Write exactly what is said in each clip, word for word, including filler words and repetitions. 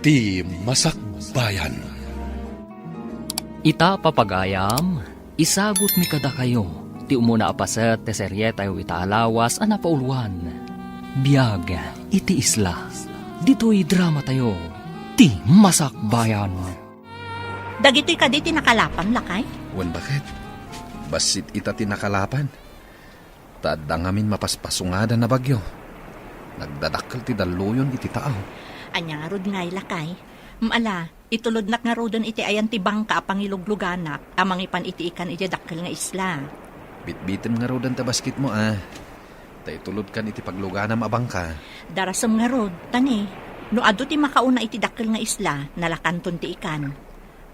Ti Masakbayan. Ita, papagayam, isagutmi kadakayo ti umuna a paset ti serietayo ita a lawas a napauluan, Biag iti Isla. Ditoy dramatayo, Ti Masakbayan. Dagitoy kadi ti nakalapam, lakay? Wen, baket. Bassit ita ti nakalapan. Ta adda ngamin mapaspasungadan a bagyo. Nagdadakkel ti dalluyon iti taaw. Ania ngarud ngay, lakay? Ala, itulodnak ngaruden iti ayan ti bangka a pangilugluganak a mangipan iti ikan idiay dakkel nga isla. Bitbitem ngaruden ta basketmo, a. Ta itulodkan iti pagluganam a bangka. Darasem ngarud, ta ni, no adu ti makauna iti dakkel nga isla, nalakanton ti ikan.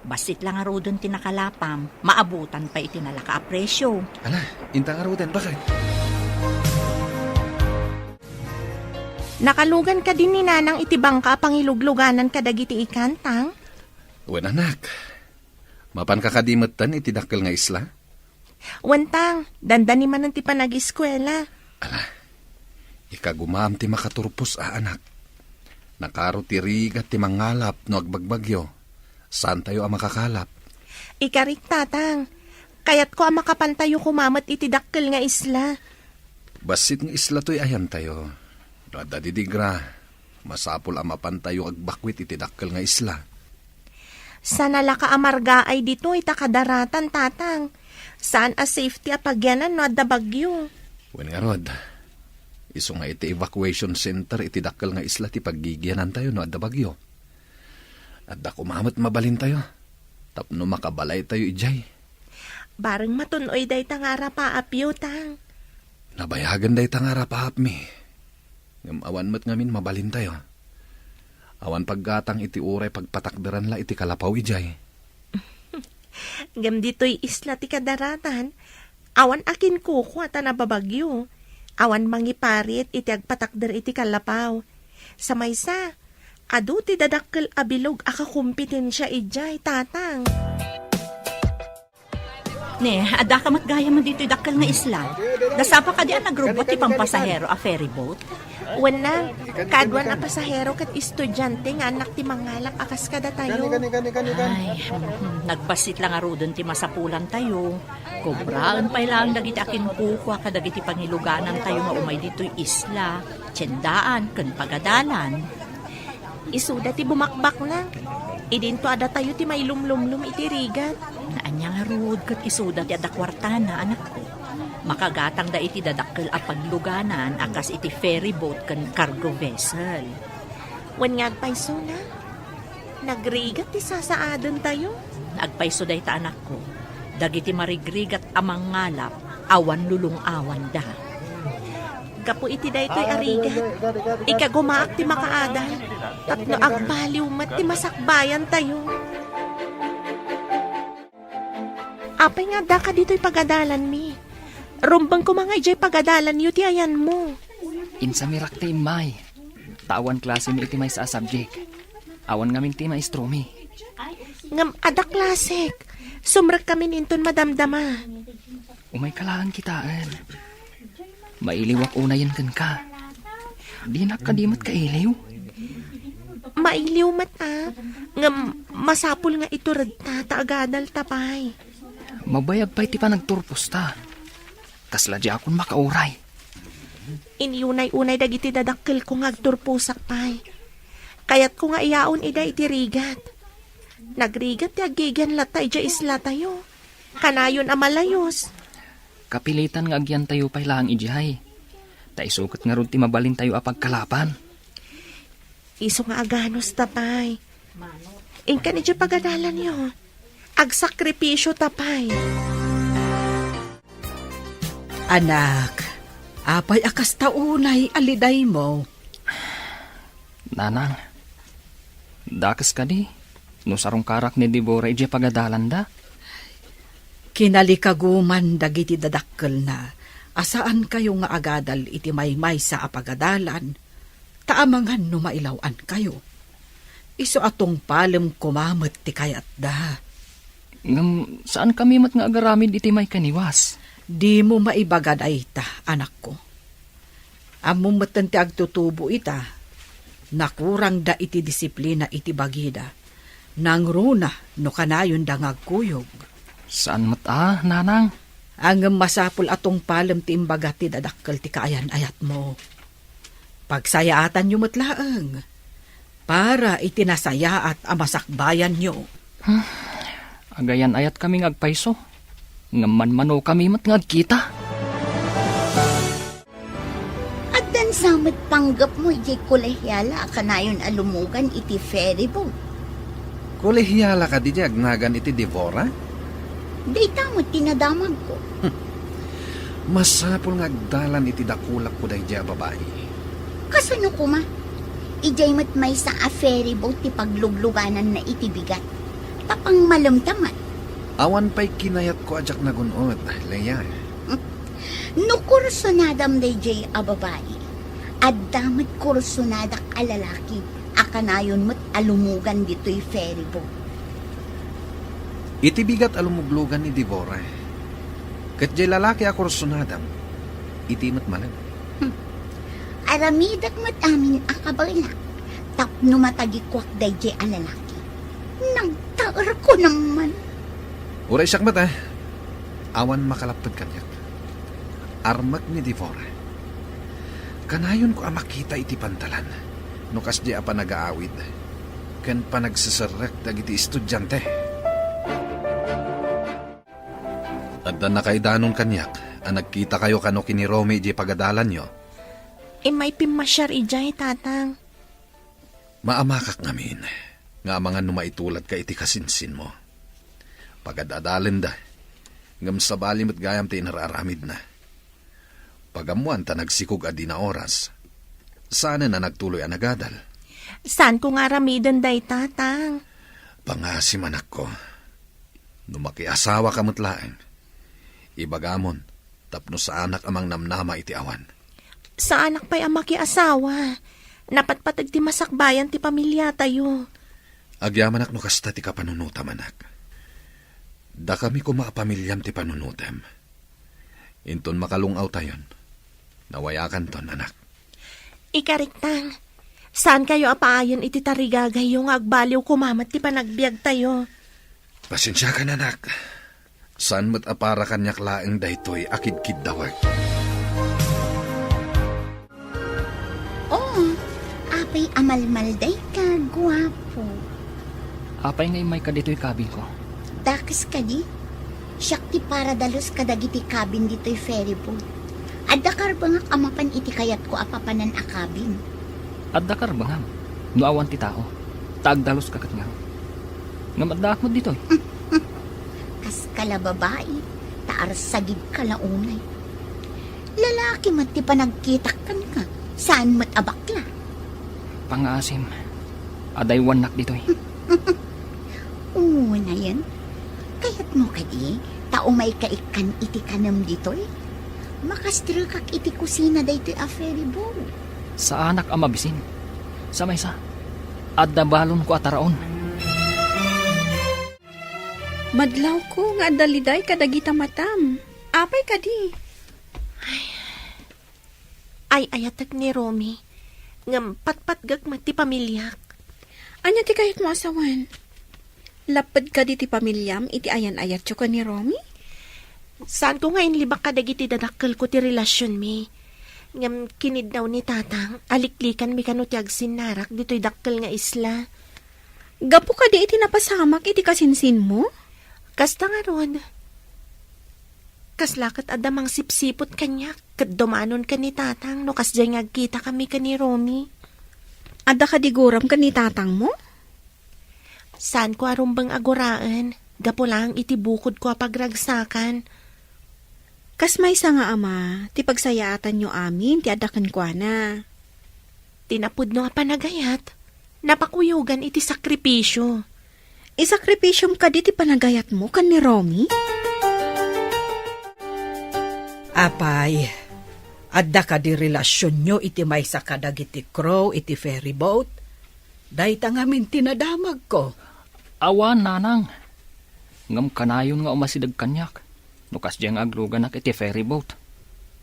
Bassit la ngaruden ti nakalapam, maabutan pay iti nalaka a presio. Ala, inta ngaruden, baket. Nakalugan kadi ni Nanang iti bangka a pangilugluganan kadagiti ikan, Tang? Wen, anak. Mapanka kadi metten iti dakkel nga isla? Wen, Tang, dandani manen ti panagiskuela. Ala, ikagumaam ti makaturpos a anak. Nakaro ti rigat ti mangalap no agbagbagyo. Saantayo a makakalap. Ikarik, Tatang. Kayatko a makapantayo koma met iti dakkel nga isla. Bassit nga isla toy ayantayo. No adda didigra, masapul a mapantayo agbakwit iti dakkel nga isla. Saan a laka a margaay ditoy ta kadaratan, Tatang. Saan a safety a pagyanan no adda bagyo. Wen ngarud, isu nga iti evacuation center iti dakkel nga isla ti paggigianantayo no adda bagyo. Adda koma met mabalintayo tapno makabalaytayo idiay. Bareng matun-oy dayta nga arapaapyo, Tang. Nabayagen dayta nga arapaapmi. Ngem awan met ngamin mabalintayo. Awan paggatang iti uray pagpatakderan la iti kalapaw idiay. Ngem ditoy isla ti kadaratan, awan akinkukua ta nababagyo. Awan mangiparit iti agpatakder iti kalapaw. Sa maysa, adu ti dadakkel a bilog a kakompetensia idiay, Tatang. Ne, addaka met gayam ditoy dakkel nga isla. Nasapa kadi a nagrubbuat ti pampasahero a ferry boat? Wen, Nang, kaaduan a pasahero ket estudiante nga annak ti mangalap a kas kadatayo. Ay, mm, nagbassit la ngaruden ti masapulantayo. Kobraen pay laeng dagiti akinkukua kadagiti pangiluganantayo nga umay ditoy isla, tiendaan, ken pagadalan. Isuda ti bumakbakna. Idinto a datayo ti mailumlumlum iti rigat. Ania ngarud ket isuda ti adda kuartana, anakko. Makagatangda iti dadakkel a pagluganan a kas iti ferry boat ken cargo vessel. Wen nga agpaysona, nagrigat ti sasaadentayo. Agpayso dayta, anakko. Dagiti marigrigat a mangalap, awan lulung-awanda. Gapu iti daytoy a rigat, ikagumaak ti makaadal tapno agbaliw met ti masakbayantayo. Apay nga addaka ditoy pagadalanmi? Rumbeng koma nga idiay pagadalanyo ti ayanmo. Insamirak ti immay, ta awan klasemi iti maysa a subject. Awan ngamin ti maestromi. Ngem adda klasek. Sumrekkamin inton madamdama. Umayka laeng kitaen. Mailiwak unayen kenka. Dinak kadi met kailiw? Mailiw met a, ngem masapul nga ituredta ta agadalta pay. Mabayag pay ti panagturposta. Kasla diakon makauray. Inyunay-unay dagiti dadakkelko nga agturposak pay. Kayatko nga iyaon ida iti rigat. Nagrigat ti aggigian latta idiay islatayo. Kanayon a malayos. Kapilitan nga agyantayo pay laeng idiay. Ta isu ket ngarud ti mabalintayo a pagkalapan. Isu nga aganusta pay. Inkan idiay pagadalanyo. Agsakripisyo ta pay. Anak, apay a kasta unay a lidaymo? Nanang, dakes kadi no sarungkarak ni Deborah idiay pagadalanda? Kinalikaguman dagiti dadakkelna a saankayo nga agadal iti maymaysa a pagadalan, ta amangan no mailaw-ankayo. Isu a tungpalem koma met ti kayatda. Ngem saankami met nga agaramid iti maikaniwas. Dimo maibaga dayta, anakko. Ammom metten ti agtutubo ita. Nakurangda iti disiplina iti bagida. Nangruna no kanayonda nga agkuyog. Saan met a, nanang. Ngem masapul a tungpalem ti imbaga ti dadakkel ti kaayan-ayatmo. Pagsayaatanyo met laeng para iti nasayaat a masakbayanyo. Hmm. Agayan-ayatkami nga agpayso, ngem manmanokami met nga agkita. Addan sa met panggepmo idiay kolehiala a kanayon a lumugan iti ferry boat. Kolehiala kadi diay agnagan iti Devora? Dayta met ti nadamagko. Masapul nga agdalan iti dakulakko daydiay a babai. Kasano koma? Idiay met maysa a ferry boat ti pagluglugananna iti bigat. Ta pangmalem ta met. Awan pay kinayatko a diak nagun-od, Leia. No kursunadam daydiay a babai, adda met kursunadak a lalaki a kanayon met a lumugan ditoy ferry boat. Iti bigat a lumuglugan ni Devora, ket diay lalaki a kursunadam, iti met malem. Hmm. Aramidek met amin a kabaelak tapno matagikuak daydiay a lalaki. Nagtaerko naman. Uray siak met, a. Awan makalapped kaniak. Armek ni Devora. Kanayonko a makita iti pantalan no kasdiay a panagaawid ken panagseserrek dagiti estudiante. Adda nakaidanon kaniak a nagkitakayo kano ken ni Romy idiay pagadalanyo. Immay pimmasiar idiay, Tatang. Maamakak ngamin nga amangan no maituladka iti kasinsinmo. Pagad-adalenda, ngem sabali met gayam ti inar-aramidna. Pagammoan ta nagsikog a dina oras. Saanen a nagtuloy a nagadal. Saanko nga aramiden dayta, Tang. Pangasim, anakko. No makiasawaka met laeng, ibagamon tapno saanak a mangnamnama iti awan. Saanak pay a makiasawa. Napatpateg ti masakbayan ti pamiliatayo. Agyamanak no kasta ti kapanunotam, anak. Dakami koma a pamiliam ti panunotem. Inton makalung-awtayon, nawayakanton, anak. Ikarik, Tang, saankayo a paayen iti tarigagayyo nga agbaliw koma met ti panagbiagtayo. Pasensiakan, anak. Saan met a para kaniak laeng daytoy a kidkiddawek. Oh, apay a malmaldayka, guapo. Apay nga immayka ditoy kabinko? Dakes kadi? Siak ti para dalus kadagiti kabin ditoy ferry boat. Adda karbengak a mapan iti kayatko a papanan a kabin. Adda karbengam no awan ti tao, ta agdaluska ket ngarud. Ngem addaak met ditoy. Kaska la babai, ta arsagidka la unay. Lalaki met ti panagkitak kenka, saan met a bakla. Pangaasim, adaywannak ditoy. Unayen, kayatmo kadi ta umayka ikkan iti kanem ditoy? Makastrekak iti kusina daytoy a ferry boat. Saanak a mabisin. Sa maysa, adda balonko a taraon. Madlawko nga adda liday kadagita matam. Apay kadi? Ay, ay-ayatek ni Romy. Ngem patpatgek met ti pamiliak. Ania ti kayatmo a sawen? Lapped kadi ti pamiliam iti ayan-ayatyo ken ni Romy? Saanko nga inlibak kadagiti dadakkelko ti relasionmi. Ngem kiniddaw ni Tatang a liklikanmi kano ti agsinnarak ditoy dakkel nga isla. Gapu kadi iti napasamak iti kasinsinmo? Kasta ngarud. Kasla ket adda mangsipsiput kaniak ket dumanon ken ni Tatang no kasdiay nga agkitakami ken ni Romy. Adda kadi guram ken ni Tatangmo? Saanko a rumbeng a guraen, gapu laeng iti bukodko a pagragsakan. Kas maysa nga ama, ti pagsayaatanyo amin ti adda kenkuana. Ti napudno a panagayat, napakuyogan iti sakripisio. Isakripisiom kadi ti panagayatmo ken ni Romy? Apay, adda kadi relasionyo iti maysa kadagiti crew iti ferry boat? Dayta ngamin ti nadamagko. Awan, nanang. Ngem kanayon nga umasideg kaniak no kasdiay nga agluganak iti ferry boat.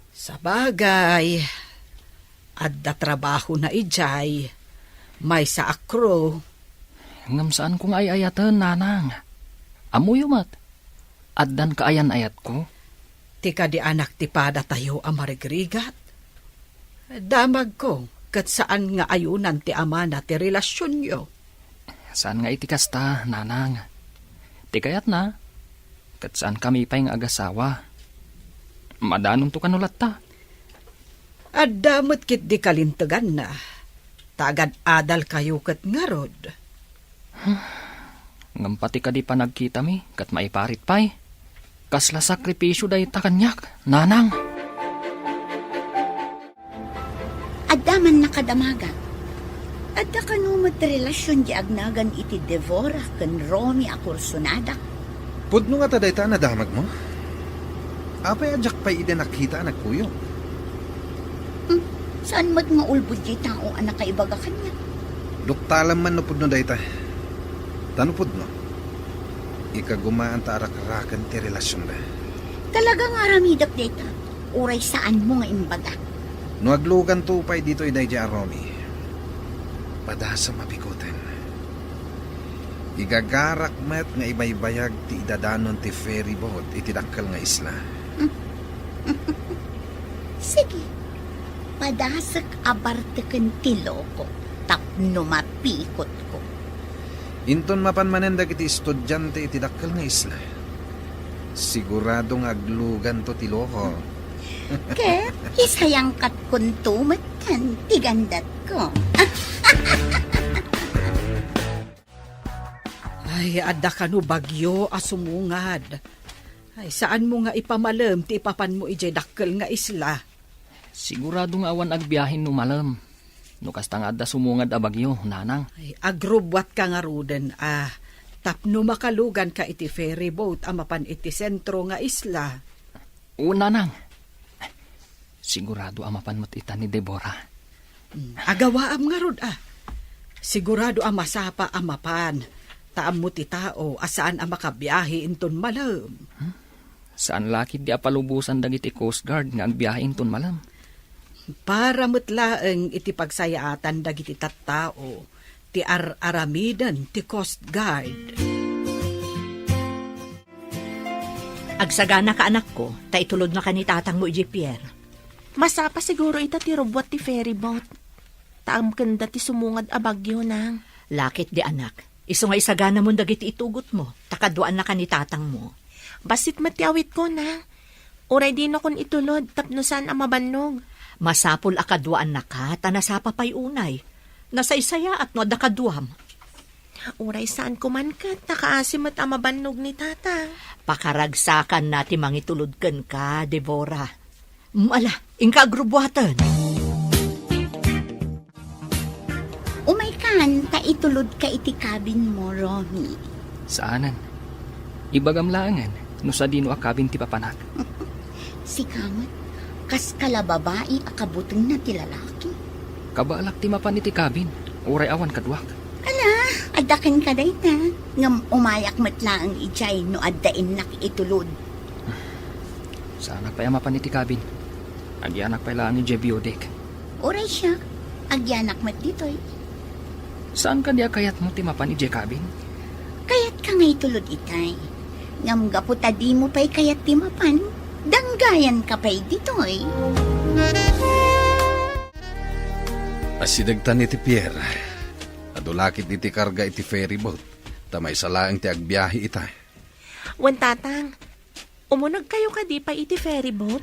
Sabagay, adda trabahona idiay. Maysa a crew. Ngem saanko nga ay-ayaten, nanang. Ammoyo met, addan kaayan-ayatko. Ti kadi anak ti padatayo a marigrigat. Damagko, ket saan nga ayunan ti amana ti relasionyo. Saan nga iti kasta, nanang. Ti kayatna, ket saankami pay nga agasawa. Madanonto kano latta. Adda met ketdi kalinteganna, ta agad-adalkayo ket ngarud. Ngem pati kadi panagkitami ket maiparit pay. Kasla sakripisio dayta kaniak, nanang. Adda man nakadamagak. Adda kano met relasion di agnagan iti Devora ken Romy a kursunada? Pudno ngata dayta a nadamagmo? Apay a diak pay idi nakita a nagkuyog? Hmm, saan met nga ulbod diay tao a nakaibaga kaniak? Duktalam man no pudno dayta. Ta no pudno, ikagumaanta a rakraken ti relasionda. Talaga nga aramidek dayta, uray saanmo nga imbaga. No agluganto pay ditoy daydiay a Romy, padasem a biguten. Igagarak met nga ibaybayag ti idadanon ti ferry boat iti dakkel nga isla. Sige, padasek a barteken ti loko tapno mapikotko. Inton mapan manen dagiti estudiante iti dakkel nga isla, sigurado nga agluganto ti loko. Ket isayangkatkonto metten ti gandatko. Ay, adda kano bagyo a sumungad. Ay, saanmo nga ipamalem ti ipapanmo idiay dakkel nga isla? Sigurado nga awan agbiahe no malem. No kasta nga adda sumungad a bagyo, nanang. Ay, agrubbuatka ngaruden a tapno makaluganka iti ferry boat a mapan iti sentro nga isla. O, nanang. Sigurado a mapan met ita ni Deborah. Hmm, agawaam ngarud, a. Sigurado a masapa a mapan, ta ammo ti tao a saan a makabiahe inton malem. Hmm? Saan la ketdi a palubosan dagiti Coast Guard nga agbiahe inton malem. Para met laeng iti pagsayaatan dagiti tattao ti ar-aramiden ti Coast Guard. Agsaganaka, anakko, ta itulodnaka ni tatangmo idiay pier. Masapa siguro ita ti rubbuat ti ferry boat. Ta ammokenda ti sumungad a bagyo, nang. La ketdi, anak. Isu nga isaganamon dagiti itugotmo, ta kaduaannaka ni tatangmo. Bassit met ti awitko, nang. Uray dinakon itulod tapno saan a mabannog. Masapul a kaduaannaka, ta nasapa pay unay. Nasaysayaat no adda kaduam. Uray saanko man ket, ta kaasi met a mabannog ni tatang. Pakaragsakanna ti mangitulod kenka, Deborah. Ala, inka agrubuaten. Umaykan ta itulodka iti cabinmo, Romy. Saanen. Ibagam laengen no sadino a cabin ti papanak. Sika met, kas kala babai a kabutengna ti lalaki. Kabaelak ti mapan iti cabin, uray awan kaduak. Ala, adda kenka dayta, ngem umayak met laeng idiay no adda innak itulod. Saanak pay a mapan iti cabin. Agyanak pay laeng idiay view deck. Uray siak, agyanak met ditoy. Saan kadi a kayatmo ti mapan idiay cabin? Kayatka nga itulod itay. Ngem gapu ta dimo pay kayat ti mapan, danggayanka pay ditoy. Asidegtan iti pier. Adu la ketdi ti karga iti ferry boat, ta maysa laeng ti agbiahe ita. Wen, tatang, umunegkayo kadi pay iti ferry boat?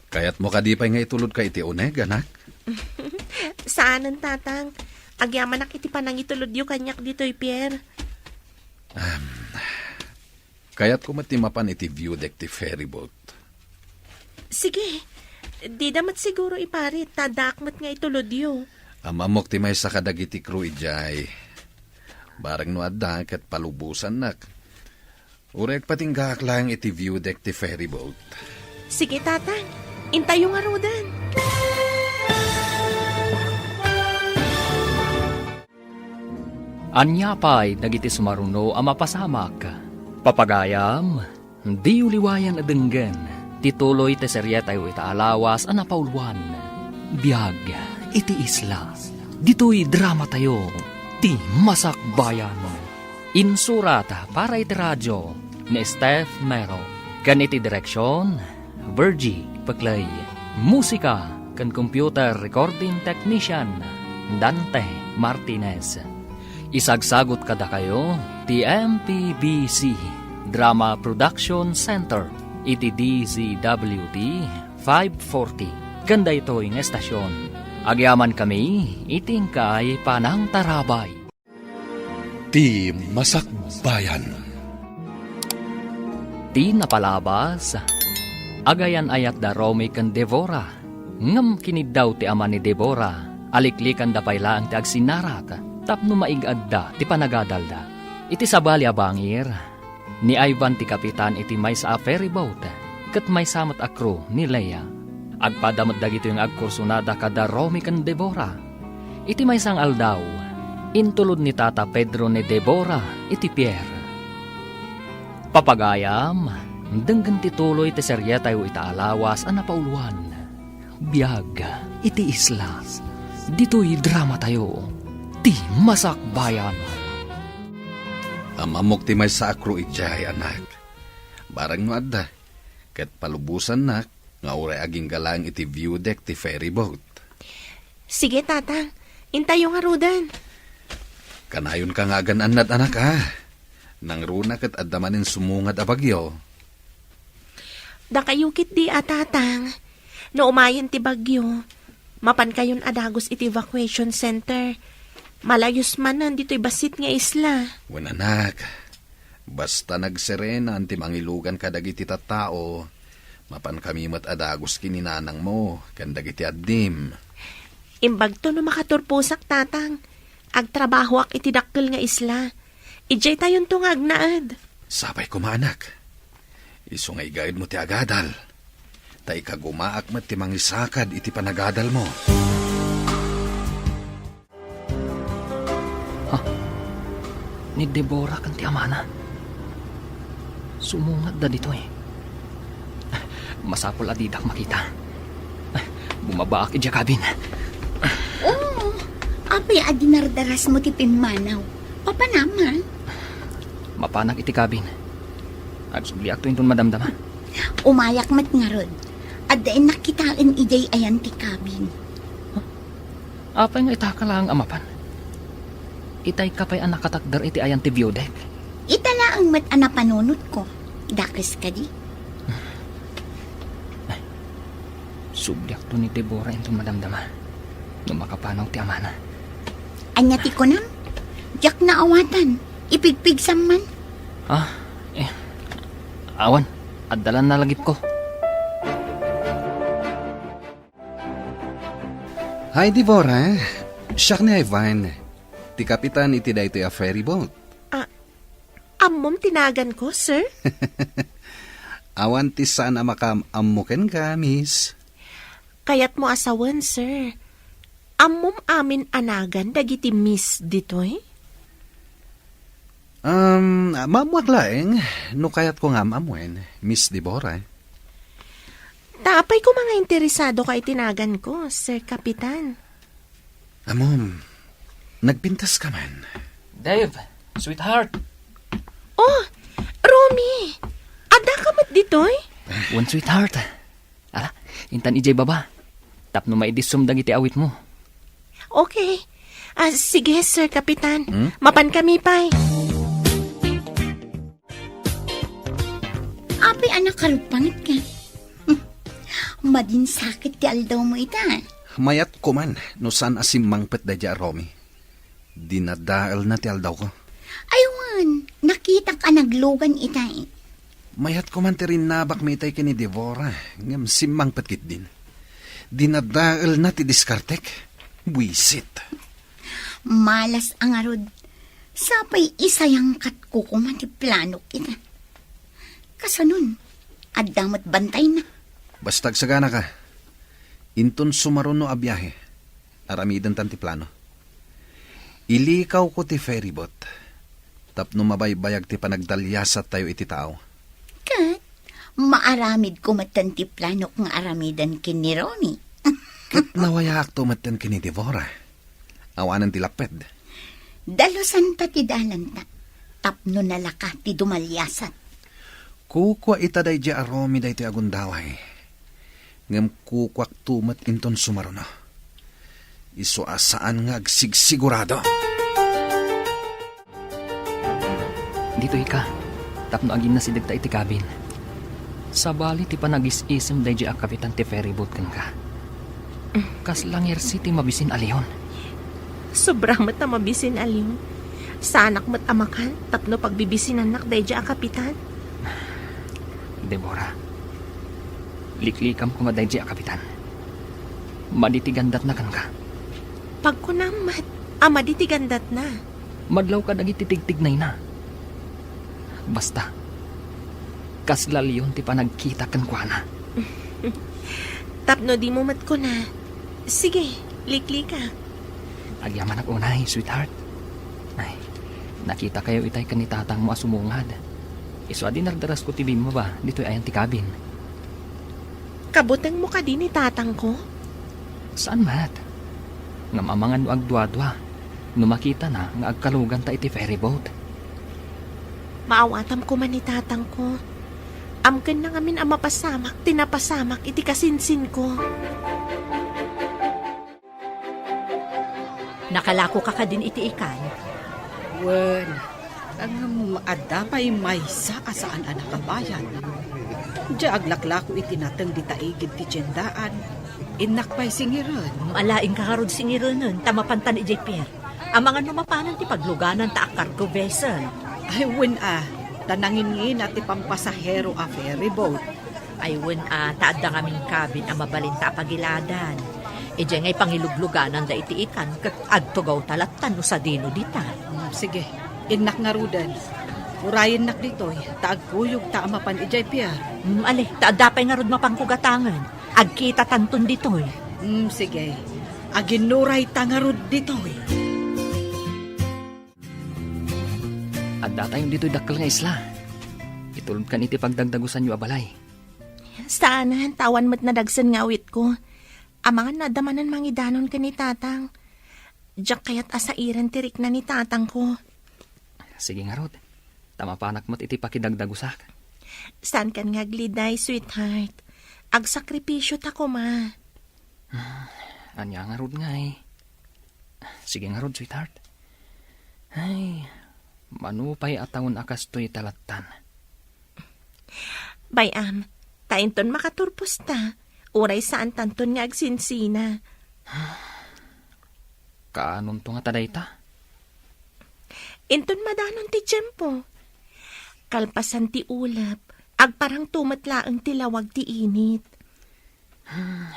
Kayatmo kadi pay nga itulodka iti uneg, anak? Saanen, tatang. Agyamanak iti panangitulodyo kaniak ditoy pier. Am, kayatko met ti mapan iti view deck ti ferry boat. Sige. Dida met siguro iparit, ta addaak met nga itulodyo. Am-ammok ti maysa kadagiti crew idiay. Bareng no adda, ket palubosannak. Uray agpatinggaak laeng iti view deck ti ferry boat. Sige, tatang. Intayo ngaruden. Ania pay dagiti sumaruno a mapasamak? Papagayam, diyo liwayan a denggen ti tuloy ti serietayo ita a lawas a napauluan, Biag iti Isla. Ditoy dramatayo, ti Masakbayan. Insurat para iti radio ni Steph Mero. Ken iti direksion, Virgie Peclay. Musika ken computer recording technician, Dante Martinez. Isagsagut kadakayo ti M P B C Drama Production Center iti D Z W T five forty. Ken daytoy nga estasion, agyamankami iti inkay panangtarabay. Ti Masakbayan. Ti napalabas, agayan-ayat da Romy ken Devora, ngem kiniddaw ti ama ni Devora, aliklikanda pay laeng ti agsinnarak tapno maig-adda ti panagadalda. Iti sabali a bangir, ni Ivan ti kapitan iti maysa a ferry boat, ket maysa met a crew ni Lea. Agpada met dagitoy nga agkursunada kada Romy ken Devora. Iti maysa nga aldaw, intulod ni Tata Pedro ni Devora iti pier. Papagayam, denggen ti tuloy ti serietayo ita a lawas a napauloan. Biag iti isla. Ditoy dramatayo, ti Masakbayan. Am-ammok ti maysa a crew idiay, anak. Barang no adda, ket palubosannak nga uray agingga laeng iti view deck ti ferry boat. Sige, Tatang. Intayo ngaruden. Kanayonka nga agan-annad, anak, a. Nangruna ket adda manen sumungad a bagyo. Dakayo ketdi a, Tatang. No umayen ti bagyo, mapankayon a dagus iti evacuation center. Malayos manen ditoy bassit nga isla. Wen, anak, basta nagserenan ti mangilugan kadagiti tattao, mapankami met a dagus ken ni nanangmo ken dagiti addim. Imbagto no makaturposak, Tatang. Agtrabahoak iti dakkel nga isla. Idiaytayonto nga agnaed. Sapay koma, anak. Isu nga igaedmo ti agadal. Ta ikagumaak met ti mangisakad iti panagadalmo. Ha? Ni Deborah ken ti amana? Sumungadda ditoy. Masapul a didak makita. Bumabaak idiay cabin. Oh, apay a dinardarasmo ti pimmanaw? Papanam, a? Mapanak iti cabin. Agsubliakto inton madamdama. Umayak met ngarud. Adda innak kitaen idiay ayan ti cabin. Apay nga itaka laeng a mapan? Itayka pay a nakatakder iti ayan ti view deck? Ita laeng met a napanunotko. Dakes kadi? Subliakto ni Deborah inton madamdama no makapanaw ti amana. Ania ti kunam? Diak naawatan. Ipigpigsam man. Ah, eh, awan. Adda la nalagipko. Hi, Deborah. Siak ni Ivan, ti kapitan iti daytoy a ferry boat. Ah, ammom ti naganko, sir? Awan ti saan a makaam-ammo kenka, miss. Kayatmo a sawen, sir. Ammom amin a nagan dagiti miss ditoy? Um, maammoak laeng no kayatko nga am-ammoen, Miss Deborah. Ta apay koma nga interesadoka iti naganko, Sir Kapitan? Ammom, nagpintas ka man. Dave, sweetheart. Oh, Romy! Adda ka met ditoy? Wen, sweetheart. Ala, intan idiay baba. Tapno maidissom dagiti awitmo. Okay. Ah, sige, Sir Kapitan. Hmm? Mapan kami pay. Apay a nakarupanget ka? Hmm. Madin sakit ti aldawmo ita. Mayat ko man no saan a simmangpet daydiay a Romy. Dinadaelna ti aldawko. Ay wen, nakitak a naglugan itay. Mayat ko man ti rinnabakmi itay ken ni Deborah, ngem simmangpet ketdin. Dinadaelna ti diskartek. Buisit. Malas a ngarud. Sapay isayangkatko koma ti planok ita. Kasanon, adda met bantayna. Basta agsaganaka. Inton sumaruno a biahe, aramidentan ti plano. Ilikawko ti ferry boat tapno mabaybayag ti panagdaliasattayo iti tao. Ket maaramidko metten ti planok nga aramiden ken ni Romy. Ket nawayaakto metten ken ni Deborah. Awanen ti lapped. Dalusan ta ti dalanta, tapno nalaka ti dumaliasat. Kukua ita daydi a Romy daytoy a gundaway. Ngem kukuakto met inton sumaruno. Isu a saan nga agsigsigurado. Ditoy ka, tapno aginnasidegta iti cabin. Sabali ti panagis-isem daydi a kapitan ti ferryboat kenka. Kasla ngersi ti mabisin a leon. Sobra met a mabisin a leon. Saanak met a makan tapno pagbibisinannak daydi a kapitan. Deborah, liklikam koma daydi a kapitan. Madi ti gandatna kenka. Pagkunam met a madi ti gandatna. Madlaw kadagiti tigtignayna. Basta, kasla leon ti panagkita kenkuana. Tapno dimo met kuna, sige, liklika. Agyamanak unay, sweetheart. Ay, nakitakayo itay ken ni tatangmo a sumungad. Isu a dinardarasko ti bimmaba ditoy ayan ti cabin. Kabutengmo kadi ni tatangko? Saan met. Ngem amangan no agduadua, no makitana nga agkaluganta iti ferryboat. Maawatam koma ni tatangko. Amkenna ngamin a mapasamak ti napasamak iti kasinsinko. Nakalakoka kadin iti ikan? Wen, ngem adda pay maysa a saan a nakabayad. Diay aglaklako iti nateng dita igid ti tiendaan, innak pay singiren. Alaingka ngarud singirenen ta mapantan idiay pier. Amangan no mapanan ti paglugananta a cargo vessel. Ay, wen a, ta nanginngina ti pampasahero a ferryboat. Ay, wen a, ta adda ngamin cabin a mabalinta a pagiladan. Idiay ngay pangiluglugananda iti ikan ket agtugawta lattan no sadino dita. Mm, sige, innak ngaruden. Urayennak ditoy, ta agkuyogta a mapan idiay pier. Mm, ali, ta adda pay ngarud mapanko gatangen. Agkitatanton ditoy. Mm, sige. Aginnurayta ngarud ditoy. Addatayon ditoy dakkel nga isla. Itulodkan iti pagdagdagusanyo a balay. Saanen, ta awan met nadagsen nga awitko. Amangan no adda manen mangidanon ken ni tatang. Diak kayat a sairen ti rikna ni tatangko. Sige ngarud, ta mapanak met iti pakidagdagusak. Saankan nga agliday, sweetheart. Agsakripisio ta koma. Hmm, ania ngarud ngay? Sige ngarud, sweetheart. Ay, mano pay a tawen a kastoy ta lattan. Bay-am, ta inton makaturposta, uray saantanton nga agsinsina. Kaanonto ngata dayta? Inton madanon ti tiempo. Kalpasan ti ulep, agparangto met laeng ti lawag ti init. Hmm,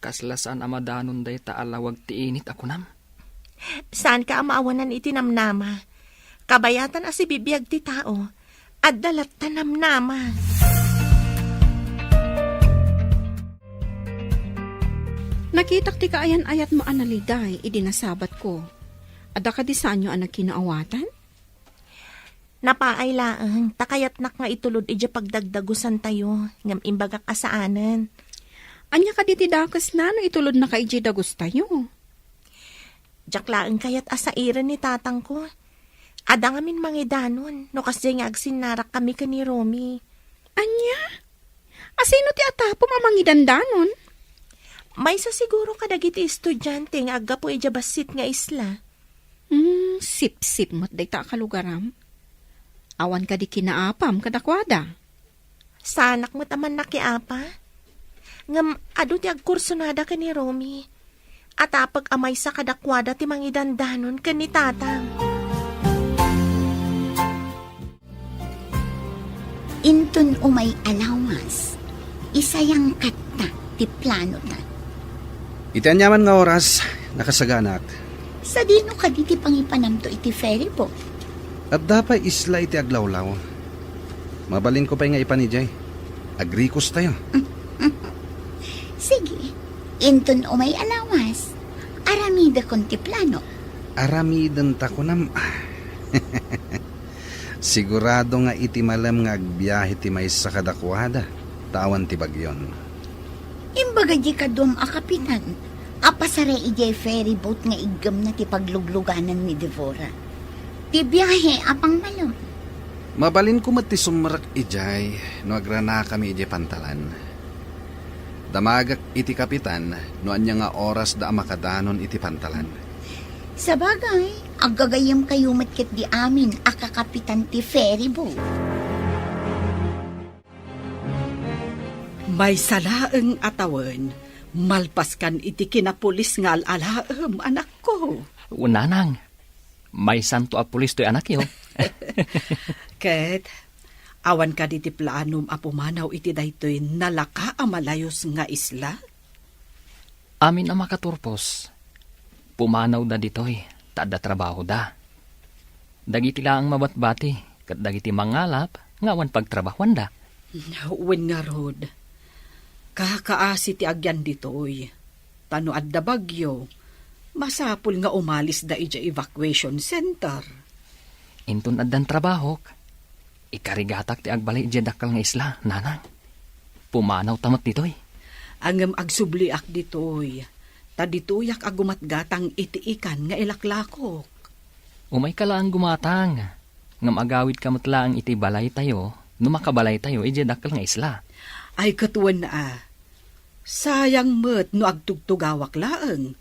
kasla saan a madanon dayta a lawag ti init a kunam? Saanka a maawanan iti namnama. Kabayatan a sibibiag ti tao. Adda latta namnama. Nakitak ti kaayan-ayatmo a naliday idi nasabatko. Adda kadi saanyo a nagkinaawatan? Napaay laeng, ta kayatnak nga itulod idiay pagdagdagusantayo, ngem imbagak a saanen. Ania kadi ti dakesna no itulodnaka idiay dagustayo? Diak laeng kayat a sairen ni tatangko. Adda ngamin mangidanon no kasdiay nga agsinnarakkami ken ni Romy. Ania? Asino ti atapom a mangidandanon? Maysa siguro kadagiti estudiante nga aggapu idiay bassit nga isla. Hmm, sipsip met dayta a kalugaram. Awan kadi kinaapam kadakuada? Saanak met a mannakiapa. Ngem adu ti agkursonada ken ni Romy. Atapek a maysa kadakuada ti mangidandanon ken ni tatang. Inton umay a lawas, isayangkatta ti planota. Iti aniaman nga oras, nakasaganak. Sadino kadi ti pangipanamto iti ferry boat? Adda pay isla iti aglawlaw. Mabalinko pay nga ipan idiay. Agrikostayo. Sige, inton umay a lawas, aramidekon ti plano. Aramidenta kunam. Sigurado nga iti malem nga agbiahe ti maysa kadakuada, ta awan ti bagyon. Imbaga di kaduam a kapitan, Apasar idiay ferry boat nga iggemna ti paglugluganan ni Devora. Ti biahe a pangmalem. Mabalinko met ti sumrek idiay no agranakami idiay pantalan. Damagek iti kapitan no ania nga orasda a makadanon iti pantalan. Sabagay, aggagayyemkayo met ketdi amin a kakapitan ti ferry boat. Maysa laeng a tawen, malpaskan iti kinapulis nga al-alaem, anakko. Wen, nanang, maysanto a pulis toy anakyo. Ket, awan kadi ti planom a pumanaw iti daytoy nalaka a malayus nga isla? Amin a makaturpos, pumanawda ditoy, ta adda trabahoda. Dagiti laeng mabatbati, ket dagiti mangalap nga awan pagtrabahuanda. Wen ngarud, kakaasi ti agyan ditoy. Ta no adda bagyo, masapul nga umalisda idiay evacuation center. Inton addan trabahok, ikarigatak ti agbalay idiay dakkel nga isla, nanang. Pumanawta met ditoy. Ngem agsubliak ditoy, ta ditoyak a gumatgatang iti ikan nga ilaklakok. Umayka laeng gumatang, ngem agawidka met laeng iti balaytayo no makabalaytayo idiay dakkel nga isla. Ay, ket wen a, sayang met no agtugtugawak laeng.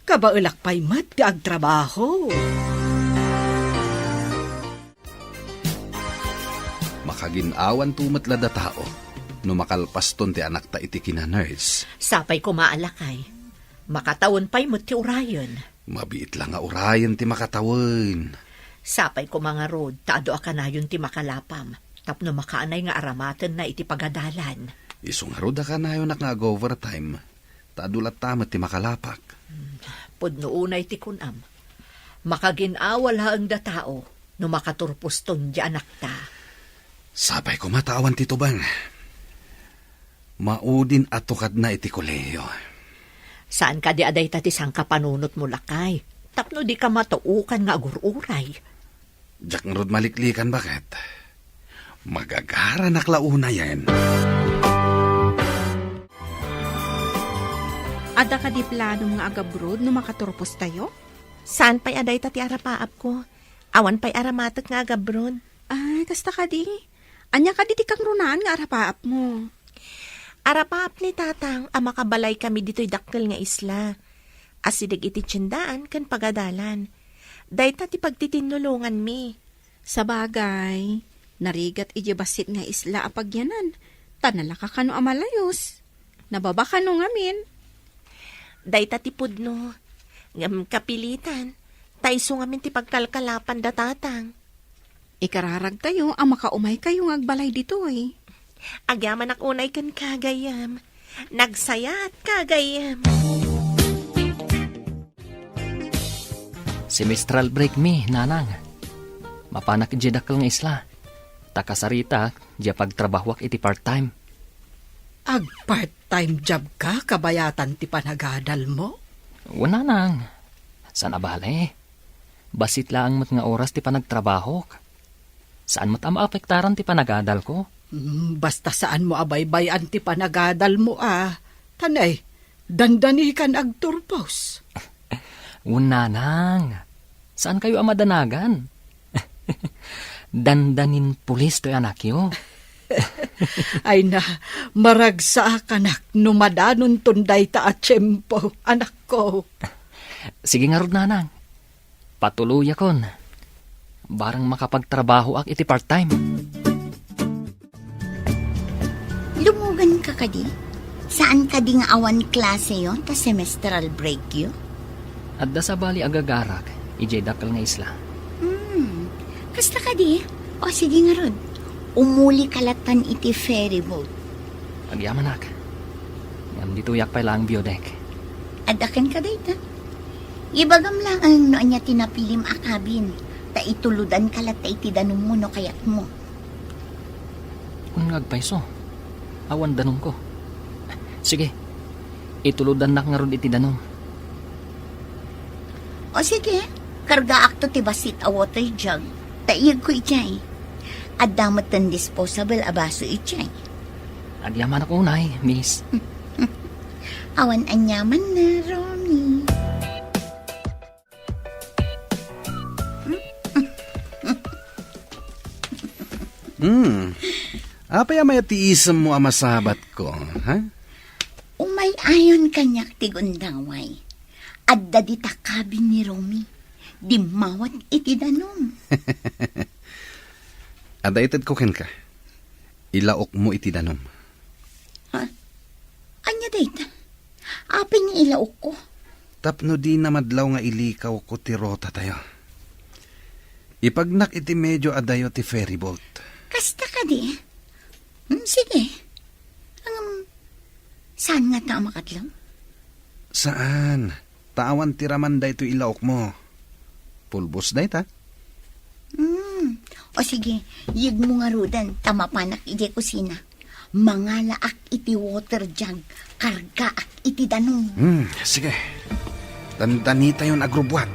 Kabaelak pay met ti agtrabaho. Makagin-awanto met la datao no makalpaston ti anakta iti kina-nurse. Sapay koma a lakay. Makatawen pay met ti urayen. Mabiit la nga urayen ti makatawen. Sapay koma ngarud ta adu a kanayon ti makalapam tapno makaanay nga aramatenna iti pagadalan. Isu ngarud a kanayonak nga ag-overtime ta adu latta met ti makalapak. Hmm, pudno unay ti kunam. Makagin-awa laeng datao no makaturposton ti anakta. Sapay koma ta awan ti tubeng. Maudin a tukadna iti kolehiyo. Saan kadi a dayta ti sangkapanunotmo, lakay, tapno dika matuokan nga agur-uray? Diak ngarud maliklikan, baket. Magagaranak la unayen. Adda kadi planom nga agabroad no makaturpostayo? Saan pay a dayta ti arapaapko. Awan pay aramatek nga agabroad. Ay, kasta kadi? Ania kadi ti kangrunaan nga arapaapmo? Arapaap ni Tatang a makabalaykami ditoy dakkel nga isla. Asideg iti tiendaan ken pagadalan. Dayta ti pagtitinnulonganmi. Sabagay, narigat idiay bassit nga isla a pagyanan, ta nalaka kano a malayus. Nababa kano ngamin? Dayta ti pudno. Ngem kapilitan, ta isu ngamin ti pagkalkalapan da Tatang. Ikararagtayo a makaumaykayo nga agbalay ditoy. Agyamanak unay kenka, gayyem. Nagsayaat ka, gayyem. Semestral break mi, nanang. Mapanak idiay dakkel nga isla. Ta kasaritak, diay pagtrabahoak iti part-time. Ag-part-time job ka, kabayatan ti panagadalmo? Wen, nanang. Saan a bale. Bassit laeng met nga oras ti panagtrabahok. Saan met a maapektaran ti panagadalko. Hmm, basta saanmo a baybay-an ti panagadalmo a. Tanay, dandanikan agturpos. Wen, nanang. Saankayo a madanagan. Dandanin pulis toy anakyo. Ay na, maragsakanak no madanonton dayta a tiempo, anakko. Sige ngarud, nanang. Patuloyakon. Barang makapagtrabahoak iti part-time. Lumuganka kadi? Saan kadi nga awan klaseyo ta semestral breakyo? Adda sabali agagarak idiay dakkel nga isla. Hmm. Kasta kadi? O, sige ngarud. Umulika lattan iti ferry boat. Agyamanak. Ngem ditoyak pay laeng view deck. Adda kenka dayta. Ibagam laeng no ania ti napilim a cabin, ta itulodanka latta iti danummo no kayatmo. Wen nga agpayso, awan danumko. Sige, itulodannak ngarud iti danum. O sige, kargaakto ti bassit a water jug, ta iyegko idiay. Adda metten disposable a baso idiay. Agyamanak unay, miss. Awan aniamanna, Romy. Hmm. Apay a mayat ti isemmo a masabatko, ha? Umay-ayon kaniak ti gundaway. Adda dita kabin ni Romy. Dimmawat iti danum. Adda itedko kenka. Ilaokmo iti danum. Ha? Ania dayta? Apay nga ilaokko? Tapno dina madlaw nga ilikawko ti rotatayo. Ipagnak iti medio adayo ti ferryboat. Kasta kadi? Hmm, sige. Ngem, saan ngata a makadlaw? Saan? Ta awan ti raman daytoy ilaokmo. Pulbos dayta. Hmm. O sige, yegmo ngaruden ta mapanak idiay kusina. Mangalaak iti water jug, kargaak iti danum. Hmm, sige. Dandanitayon agrubbuat.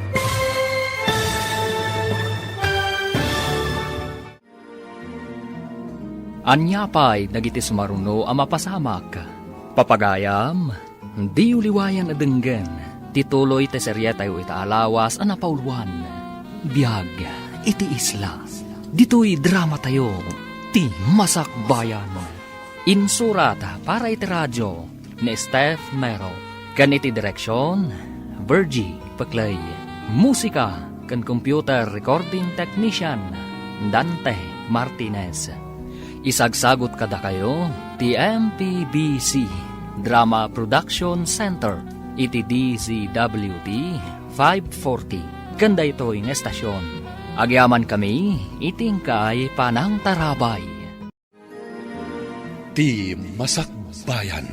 Ania pay dagiti sumaruno a mapasamak? Papagayam, diyo liwayan a denggen ti tuloy ti serietayo ita a lawas a napauluan, Biag iti Isla. Ditoy dramatayo, Ti Masakbayan. Insurat para iti radio ni Steph Mero, ken iti direksion, Virgie Peclay. Musika ken computer recording technician, Dante Martinez. Isagsagut kadakayo ti M P B C Drama Production Center iti D Z W T five forty ken daytoy nga estasion. Agyamankami iti inkay panangtarabay. Ti Masakbayan.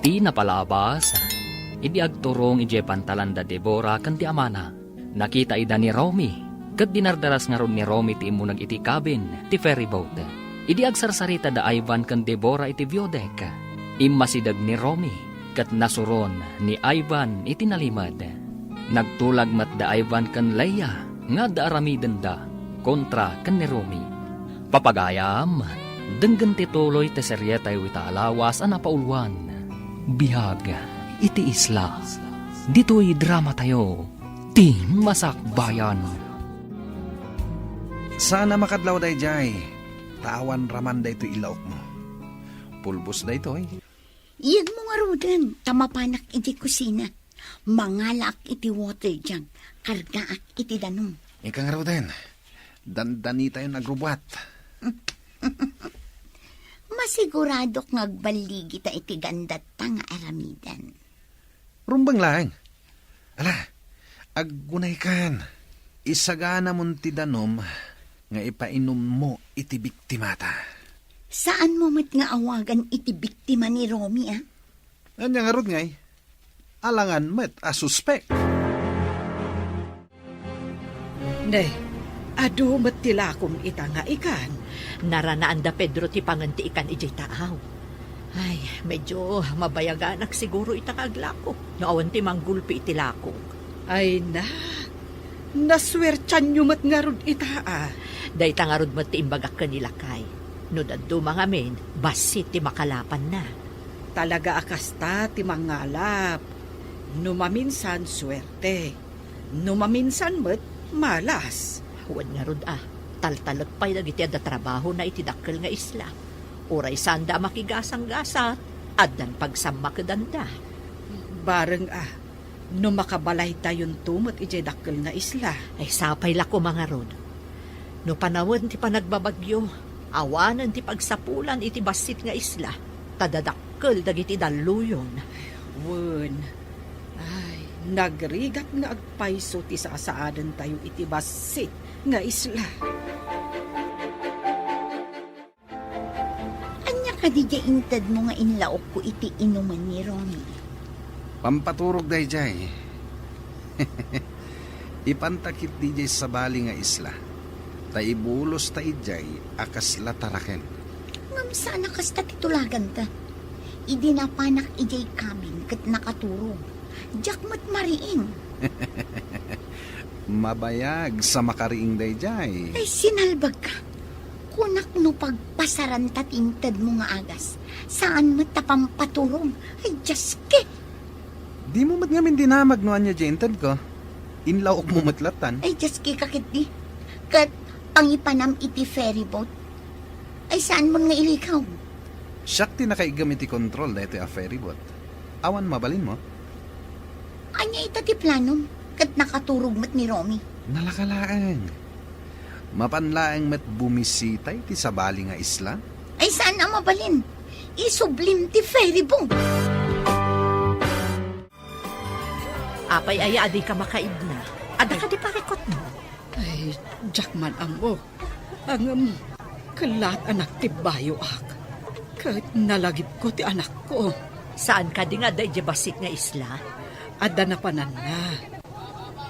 Ti napalabas, idi agturong idiay pantalan da Debora ken ti amana, nakita ida ni Romy, ket dinardaras ngarud ni Romy ti immuneg iti kabin ti ferryboat. Idi agsarsarita da Ivan ken Debora iti view deck, immasideg ni Romy, ket nasuron ni Ivan iti nalimed. Nagtulag met da Ivan ken Leia nga adda aramidenda kontra ken ni Romy. Papagayam, denggen ti tuloy ti serietayo ita a lawas a napauluan, Biag iti Isla. Ditoy dramatayo, Ti Masakbayan. Saan a makadlaw daydiay, ta awan raman daytoy ilaokmo. Pulbos daytoy. Yegmo ngaruden, ta mapanak iti kusina. Mangalaak iti water jug, kargaak iti danum. Ika ngaruden, dandanitayon agrubbuat. Masiguradok nga agballigita iti gandatta nga aramiden. Rumbeng laeng. Ala, aggunaykan. Isaganamon ti danum nga ipainummo iti biktimata. Saanmo met nga awagan iti biktima ni Romy, a? Ania ngarud ngay? Alangan met a suspek. Ne, adu met ti lakom ita nga ikan. Naranaan da Pedro ti pangen ti ikan idiay taaw. Ay, medyo mabayaganak siguro ita nga aglako no awan ti manggulpi iti lakok. Ay na, nasuertianyo met ngarud ita, a. Dayta ngarud met ti imbagak ken ni lakay. No dadduma ngamin, bassit ti makalapanna. Talaga a kasta ti mangalap. No maminsan, suerte. No maminsan met, malas. Wen ngarud a, taltalek pay dagiti adda trabahona iti dakkel nga isla. Uray saanda a makigasanggasat, addan pagsammakedanda. Bareng a, no makabalaytayonto met idiay dakkel nga isla. Ay, sapay la koma ngarud. No panawen ti panagbabagyo, awanen ti pagsapulan iti bassit nga isla, ta dadakkel dagiti dalluyon. Wen, ay, nagrigat nga agpayso ti sasaadentayo iti bassit nga isla. Ania kadi diay intedmo nga inlaokko iti inumen ni Romy? Pampaturog daydiay. Ipanta ketdi diay sabali nga isla, ta ibulosta idiay a kasla taraken. Ngem saan a kasta ti tulaganta. Idi napanak idiay kabin ket nakaturog, diak met mariing. Mabayag sa makariing daydiay. Ay, sinalbagka. Kunak no pagpasaranta ti intedmo nga agas, Saan met ta pampaturog? Ay, Diyos ki! Dimo met ngamin dinamag no ania diay intedko. Inlawokmo met lattan. Ay, Diyos ki, kaketdi. Ket pangipanam iti ferry boat. Ay, saan mon nga ilikaw? Siak ti nakaiggem iti kontrol daytoy a ferry boat. Awan mabalinmo? Ania ita ti planom? Ket nakaturog met ni Romy. Nalaka laeng. Mapan laeng met bumisita iti sabali nga isla? Ay, saan a mabalin. Isublim ti ferry boat. Apay aya a dika makaidna? Adda kadi parikutmo? Ay, diak man ammo. Ngem, kellaat a nagtibbayoak. Ket nalagipko ti anakko. Saan kadi nga adda idiay bassit nga isla? Adda napananna.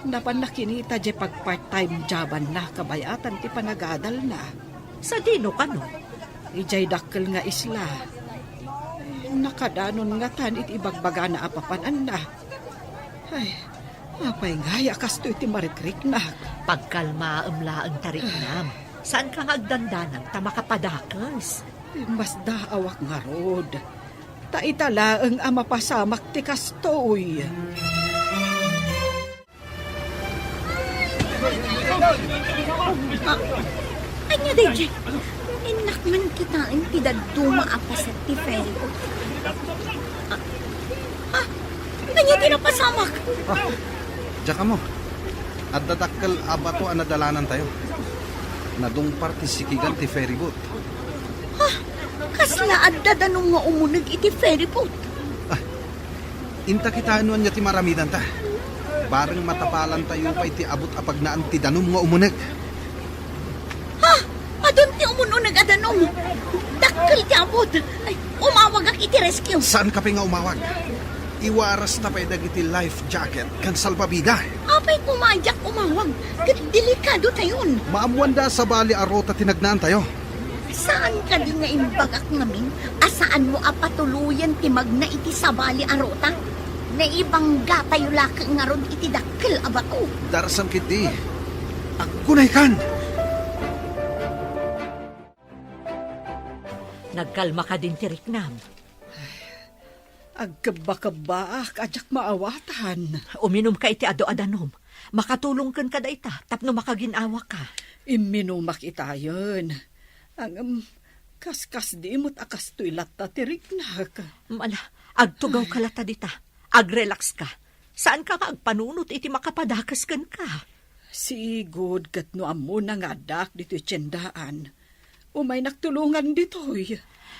Napanna kinita diay pag-part-time jobanna kabayatan ti panagadalna. Sadino kano? Idiay dakkel nga isla. Nakadanon ngatan iti ibagbagana a papananna. Ay, apay ngay a kastoy ti marikriknak? Pagkalmaem laeng ta riknam. Saanka nga agdandanag ta makapadakes? Masdaawak ngarud. Ta ita laeng a mapasamak ti kastoy. Ah, ania daydiay? Innak man kitaen ti dadduma a paset ti ferry boat. Ah, ah, ania ti napasamak? Ah, diak ammo. Adda dakkel a bato a nadalanantayo. Nadungpar ti sikigan ti ferry boat. Ah, kasla adda danum nga umuneg iti ferry boat? Ah, inta kitaen no ania ti maramidanta. Bareng matapalantayo pay ti abut a pagnaan ti danum nga umuneg. Ha? Adun ti umun-uneg a danum. Dakkel ti abut. Ay, umawagak iti rescue. Saanka pay nga umawag? Iwarasta pay dagiti life jacket ken salbabida. Apay koma a diak umawag? Ket delikadotayon. Maammoanda a sabali a ruta ti nagnaantayo. Saan kadi nga imbagak ngamin a saanmo a patuloyen ti magna iti sabali a ruta? Naibanggatayo laeng ngarud iti dakkel a bato. Darasam ketdi. Aggunaykan! Nagkalma kadin ti riknam? Agkebbakebbaak a diak maawatan. Uminumka iti adu a danum. Makatulong kenka dayta tapno makagin-awaka. Imminumak itayen. Ngem, kaskasdi met a kastoy latta ti riknak. Ala, agtugawka latta dita. Agrelaxka. Saanka nga agpanunot iti makapadakes kenka. Sigud ket no ammona nga addaak ditoy tiendaan, umaynak tulongan ditoy.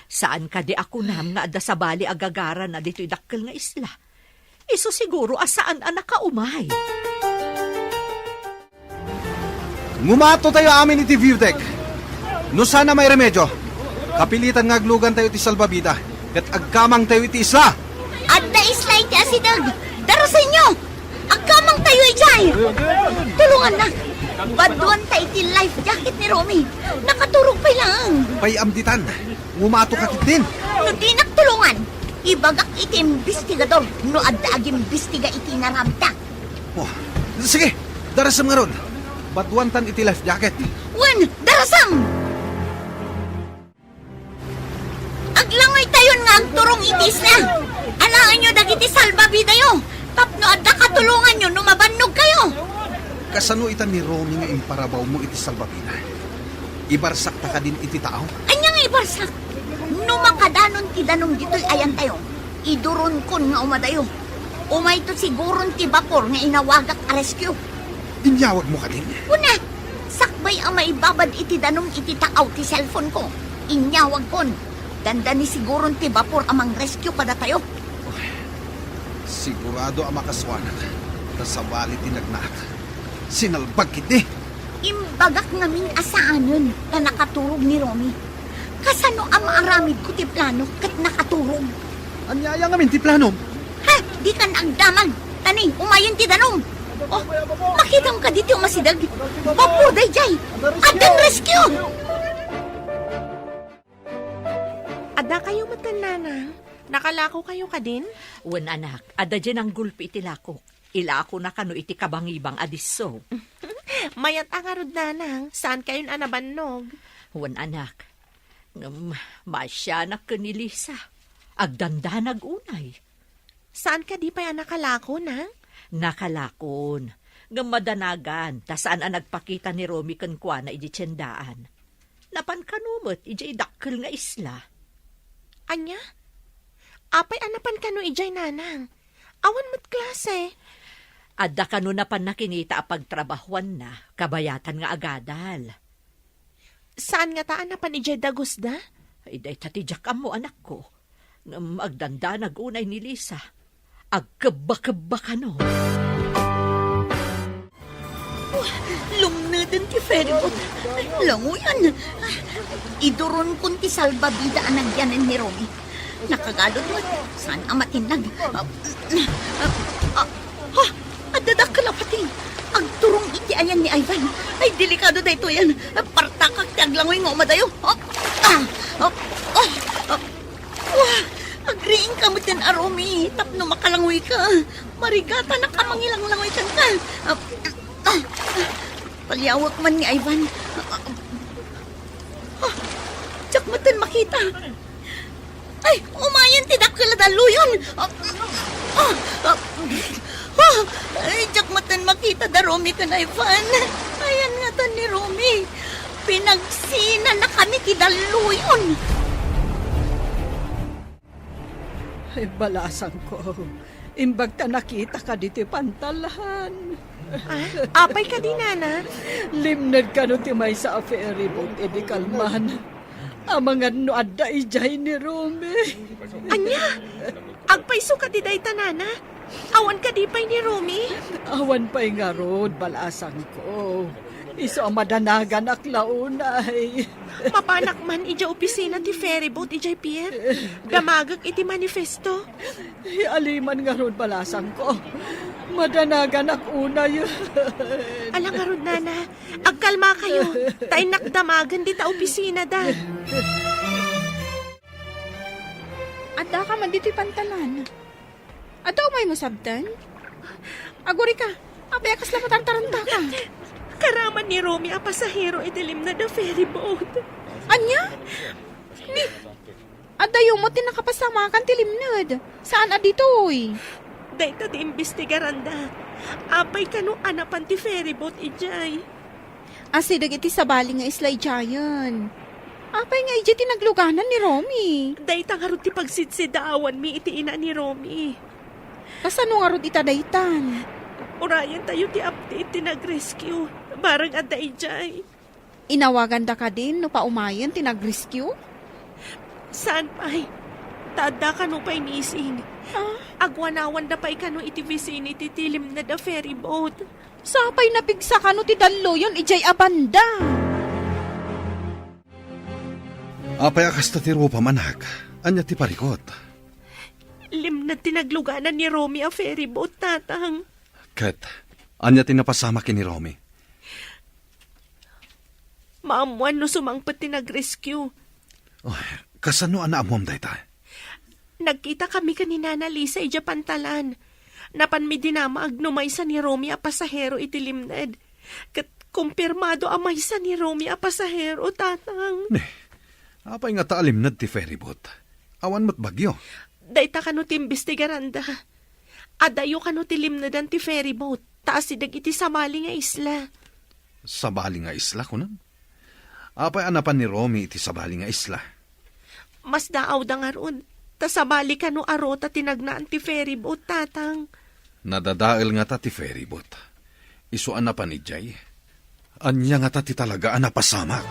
Saan kadi a kunam nga adda sabali a gagarana ditoy dakkel nga isla? Isu siguro a saan a nakaumay. Ngumatotayo amin iti view deck. No saan a mairemedio, kapilitan nga aglugantayo iti salbabida ket agkamangtayo iti isla. Adda isla iti asideg. Darasenyo! Agkamangtayo idiay! Tulongannak! Baduanta iti life jacket ni Romy. Nakaturog pay laeng. Pay-am ditan. Ngumatoka ketdin. No dinak tulongan, ibagak iti imbestigador no adda agimbestiga iti inaramidta. Oh, sige, darasem ngarud. Baduantan iti life jacket. Wen, darasem! Aglangoytayon nga agturong iti isla. Alaenyo dagiti salbabidayo tapno adda katulonganyo no mabannogkayo. Kasano ita ni Romy nga imparawawmo iti salbabida? Ibarsakta kadin iti taaw? Ania nga ibarsak? No makadanon ti danum ditoy ayantayo, iduronkon nga umadayo. Umayto siguron ti bapor nga inawagak a rescue. Inyawagmo kadin? Kuna, sakbay a maibabad iti danum iti taaw ti cellphone-ko, inyawagkon. Dandani siguron ti bapor a mangrescue kadatayo. Uy, sigurado a makasuanak. Ta sabali ti nagnaak. Sinalbag ketdi. Imbagak ngamin a saanen ta nakaturog ni Romy. Kasano a maaramidko ti plano ket nakaturog? Ania aya ngamin ti planom? Ha? Dikan agdamag. Tani, umayen ti danum. Oh, makitam kadi ti umasideg? Bapor daydiay. Addan rescue! Addakayo metten, Nanang? Nakalakokayo kadin? Wen, anak, adda diay nanggulpi iti lakok. Ilakona kano iti kabangibang a disso. Mayat a ngarud, Nanang, saankayon a nabannog. Wen, anak. Ngem maasianak ken ni Lisa. Agdandanag unay. Saan kadi pay a nakalako, Nang? Nakalakon. Ngem madanagan, ta saan a nagpakita ni Romy kenkuana idiay tiendaan. Napan kano met idiay dakkel nga isla. Ania? Apay a napan kano idiay, Nanang? Awan met klase. Adda kano napan nakinita a pagtrabahuanna, kabayatan nga agadal. Saan ngata a napan idiay dagusda? Ay, dayta ti diak ammo, anakko. Ngem agdandanag unay ni Lisa. Agkebba-kebba kano. Oh, lumneden ti ferryboat. Languyan. Iduronkon ti salbabida a nagyanen ni Romy. Nakagalud met. Saan a matinnag. Ah, ah, ah, ah, adda dakkel a pati. Agturong iti ayan ni Ivan. Ay, delikado daytoyen. Partakak ti aglangoy nga umadayo. Ah, ah, ah, ah, ah. Wah! Agriingka metten a Romy tapno makalangoyka. Marigatanak a mangilanglangoy kenka. Ah, ah, ah. Paliawek man ni Ivan. Ah, ah. Ah, diak metten makita. Ay, umayen ti dakkel a dalluyon. Ah, ah, ah, ah. Ay, diak metten makita da Romy ken Ivan. Ayan ngatan ni Romy. Pinagsinanakami ti dalluyon. Ay, balasangko. Imbag ta nakitaka ditoy pantalan. Ah, apay kadi, Nana? Limned kano ti maysa a ferryboat idi kalman. Amangan no adda idiay ni Romy. Ania? Agpayso kadi dayta, Nana? Awan kadi pay ni Romy? Awan pay ngarud, balasangko. Isu a madanaganak la unay. Mapanak man idiay opisina ti ferryboat idiay pier. Damagek iti manifesto. Aliman ngarud, balasangko. Madanaganak unay. Ala ngarud, Nana. Agkalmakayo. Ta innak damagen dita opisinada. Addaka man ditoy pantalan. Adda umaymo sabten? Agurika, apay a kasla matartarantaka? Karaman ni Romy a pasahero iti limned a ferryboat. Ania? Ni, addayo met ti nakapasamakan ti limned. Saan a ditoy? Dayta ti imbestigaranda. Apay kano a napan ti ferryboat idiay? Asideg iti sabali nga isla idiayen. Apay nga idiay ti nagluganan ni Romy? Dayta ngarud ti pagsidsidaawanmi iti ina ni Romy. Kasano ngarud ita daytan? Urayentayo ti update ti nag-rescue. Barang adda idiay. Inawaganda kadin no paumayen ti nag-rescue? Saan pay? Ta adda kano pay missing. Ah? Agwanawanda pay kano iti vicinity ti limned a ferryboat. Sapay napigsa kano ti dalluyon idiay a banda. Apay a kasta ti rupam, anak? Ania ti parikut? Limned ti nagluganan ni Romy a ferryboat, Tatang. Ket ania ti napasamak ken ni Romy? Maammoan no sumangpet ti nag-rescue. Oh, kasano a naammoam dayta? Nagkitakami ken ni Nana Lisa idiay pantalan. Napanmi dinamag no maysa ni Romy a pasahero iti limned. Ket kumpirmado a maysa ni Romy a pasahero, Tatang. Ne, apay ngata a limned ti ferryboat? Awan met bagyo. Dayta kano ti imbestigaranda. Adayo kano ti limnedan ti ferryboat, ta asideg iti sabali nga isla. Sabali nga isla, kunam? Apay a napan ni Romy iti sabali nga isla? Masdaawda ngarud, ta sabali kano a ruta ti nagnaan ti ferryboat, Tatang. Nadadael ngata ti ferryboat. Isu a napan idiay. Ania ngata ti talaga a napasamak?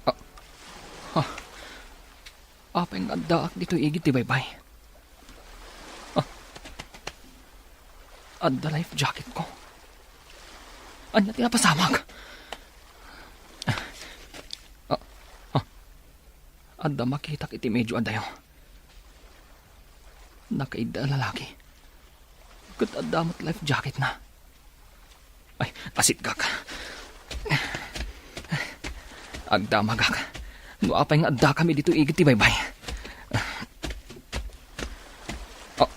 Ah, ah. Apay nga addaak ditoy igid ti baybay? Ah. Adda life jacket ko. Ania ti napasamak? Ah, ah. Adda makitak iti medio adayo. Nakaidda a lalaki. Ket adda met life jacket na. Ay, asitgak. Agdamagak. No apay nga addakami ditoy igid ti baybay. Ah,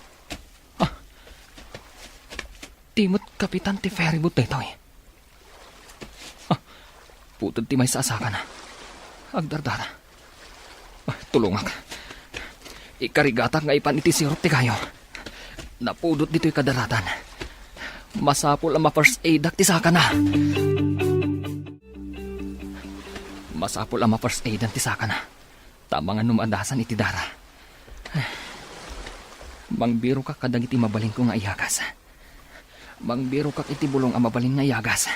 ah. Di met kapitan ti ferryboat daytoy. Ah, puted ti maysa a sakana. Agdardara. Ah, tulongak. Ikarigatak nga ipan iti sirup ti kayo. Napudot ditoy kadaratan. Masapul a ma-first aidak ti sakana. Masapul a ma-first aidan ti sakana. Ta amangan no maadasan iti dara. Mangbirokak kadagiti mabalinko nga iyagas. Mangbirokak iti bulong a mabalin nga iyagas.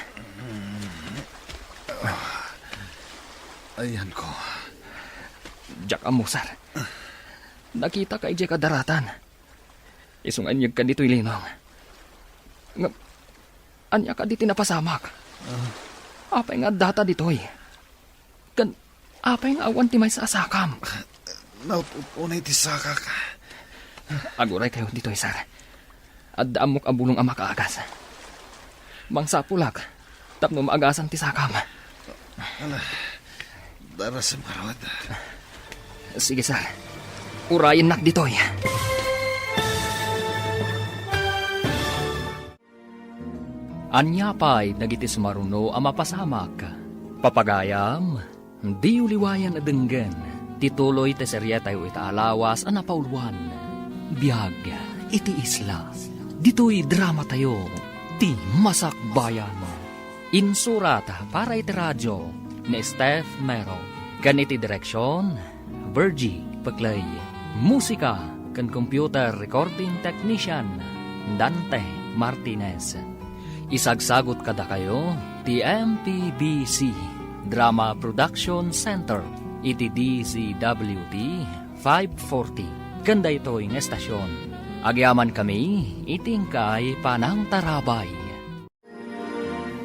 Ayanko. Diak ammo, sir. Nakitaka idiay kadaratan. Isu nga inyegka ditoy linong. Ngem, ania kadi ti napasamak? Apay nga addata ditoy? Ken apay nga awan ti maysa a sakam? Naut-ut unay ti sakak. Aguray kayo ditoy, sir. Adda ammok a bulong a makaagas. Mangsapulak tapno maagasan ti sakam. Ala, darasem ngarud. Sige, sir. Urayennak ditoy. Ania pay dagiti sumaruno a mapasamak? Papagayam, diyo liwayan a denggen ti tuloy ti serietayo ita a lawas a napauluan, Biag iti Isla. Ditoy dramatayo, Ti Masakbayan. Insurat para iti radio ni Steph Mero, ken iti direksion, Virgie Peclay. Musika ken computer recording technician, Dante Martinez. Isagsagut kadakayo ti M P B C Drama Production Center iti D Z W T five forty. Ken daytoy nga estasion, agyamankami iti inkay panangtarabay.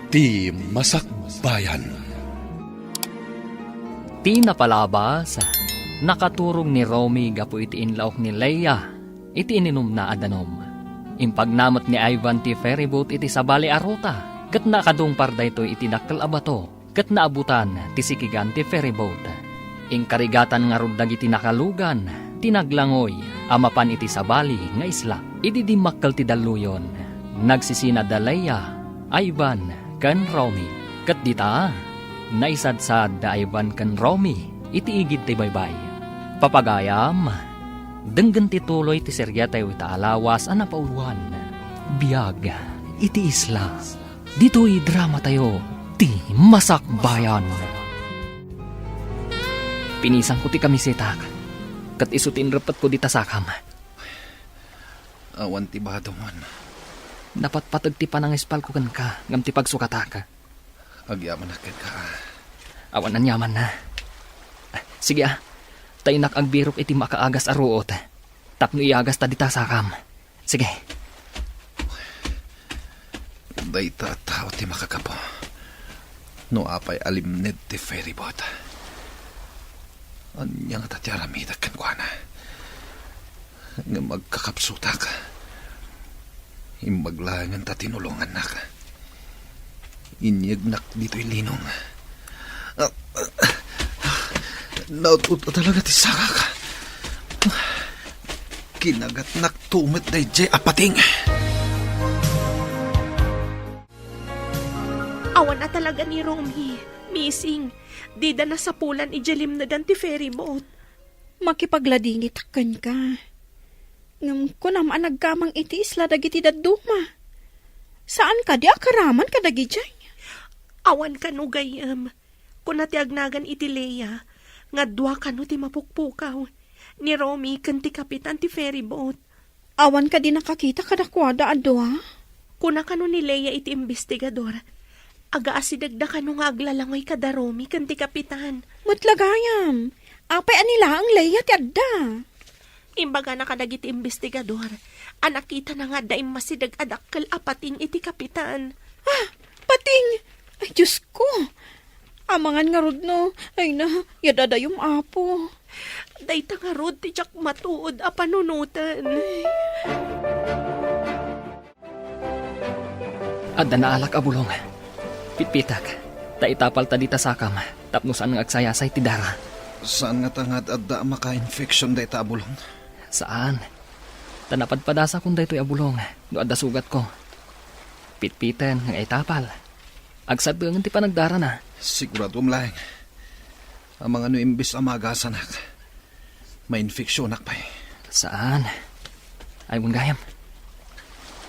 Ti Masakbayan. Ti napalabas, nakaturog ni Romy gapu iti inlaok ni Leia iti ininumna a danum. Impagnana met ni Ivan ti ferryboat iti sabali a ruta, ket nakadungpar daytoy iti dakkel a bato, ket naabutan ti sikigan ti ferryboat. Inkarigatan ngarud dagiti nakalugan ti naglangoy a mapan iti sabali nga isla. Idi dimmakkel ti dalluyon, nagsisina da Leia, Ivan, ken Romy. Ket dita, naisadsad da Ivan ken Romy iti igid ti baybay. Papagayam, denggen ti tuloy ti serietayo ita a lawas a napauluan, Biag iti Isla. Ditoy dramatayo, Ti Masakbayan. Pinisanko ti kamisetak, ket isu ti inreppetko dita sakam. Awan ti badom. Napatpateg ti panangispalko kenka ngem ti pagsukatak. Agyamanak kenka. Awan aniamanna. Sige a, ta innak agbirok iti makaagas a ruot tapno iyagasta dita sakam. Sige. Dayta a tao ti makagapu. No apay a limned ti ferryboat, ania ngata ti aramidek kenkuana? Ngem agkakapsutak. Imbag laengen ta tinulongannak. Inyegnak ditoy linong. Naut-ot talaga ti sakak. Kinagatnak tumet daydiay a pating. Awan a talaga ni Romy. Missing. Dida nasapulan idiay limnedan ti ferryboat. Makipagladingitak kenka. Ngem kunam a nagkamang iti isla dagiti dadduma. Saan kadi a karaman kadagidiay? Awan kano gayyem. Kuna ti agnagan iti Leia nga dua kano ti mapukpukaw, ni Romy ken ti kapitan ti ferryboat. Awan kadi nakakita kadakuada a dua? Kuna kano ni Leia iti imbestigador, agaasidegda kano nga aglalangoy kada Romy ken ti kapitan. Met la gayam, apay a ni laeng Leia ti adda? Imbagana kadagiti imbestigador a nakitana nga adda immasideg a dakkel a pating iti kapitan. Ah, pating! Ay, Diosko! Amangan ngarud no, ay na, yadadayom, Apo. Dayta ngarud ti diak matuod a panunoten. Adda naalak a bulong. Pitpitak, ta itapalta dita sakam tapno saan nga agsayasay ti dara. Saan ngata nga ad-adda a maka-infection dayta a bulong? Saan. Ta napadpadasakon daytoy a bulong no adda sugatko. Pitpiten nga itapal. Agsaddengen ti panagdarana. Siguradom laeng. Amangan no imbes a maagasanak, mainfeksionak pay. Saan. Ay, wen gayam.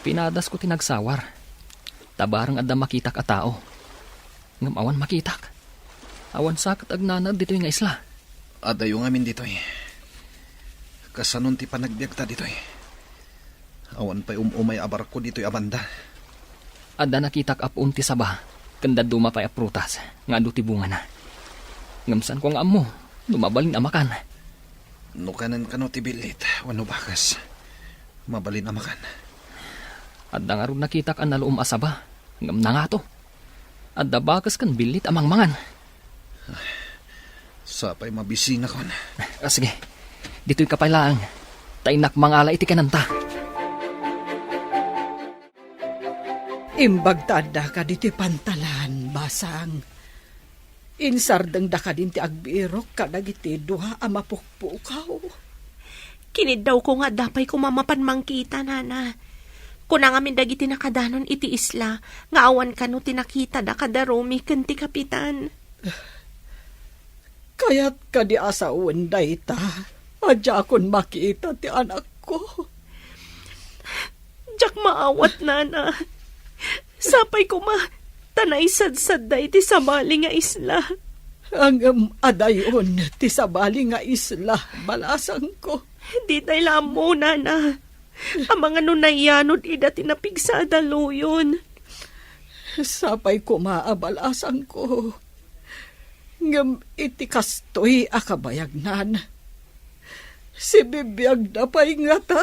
Pinadasko ti nagsawar. Ta bareng adda makitak a tao. Ngem awan makitak. Awan sa ket agnanaed ditoy nga isla. Adayo ngamin ditoy. Kasanon ti panagbiagta ditoy? Awan pay um-umay a barko ditoy a banda. Adda nakitak a puon ti saba, ken dadduma pay a prutas nga adu ti bungana. Ngem saanko nga ammo no mabalin a makan. No kanen kano ti billit wenno bakes, mabalin a makan. Adda ngarud nakitak a naluom a saba, ngem nangato. Adda bakes ken billit a mangmangan. Sapay mabisinakon. Ah, sige. Ditoyka pay laeng. Ta innak mangala iti kanenta. Imbag ta addaka ditoy pantalan, basang. Insardengda kadin ti agbirok kadagiti dua a mapukpukaw. Kiniddawko nga adda pay koma mapan mangkita, nana. Kuna ngamin dagiti nakadanon iti isla nga awan kano ti nakitada kada Romy ken ti kapitan. Kayat kadi a sawen dayta a diakon makita ti anakko? Diak maawat, nana. Sapay koma, ta naisadsadda iti sabali nga isla. Ngem adayon ti sabali nga isla, balasangko. Ditay la ammo, nana. Amangan no nayanod ida ti napigsa a daluyon. Sapay koma a balasangko. Ngem iti kastoy a kabayagnan, sibibiagda pay ngata.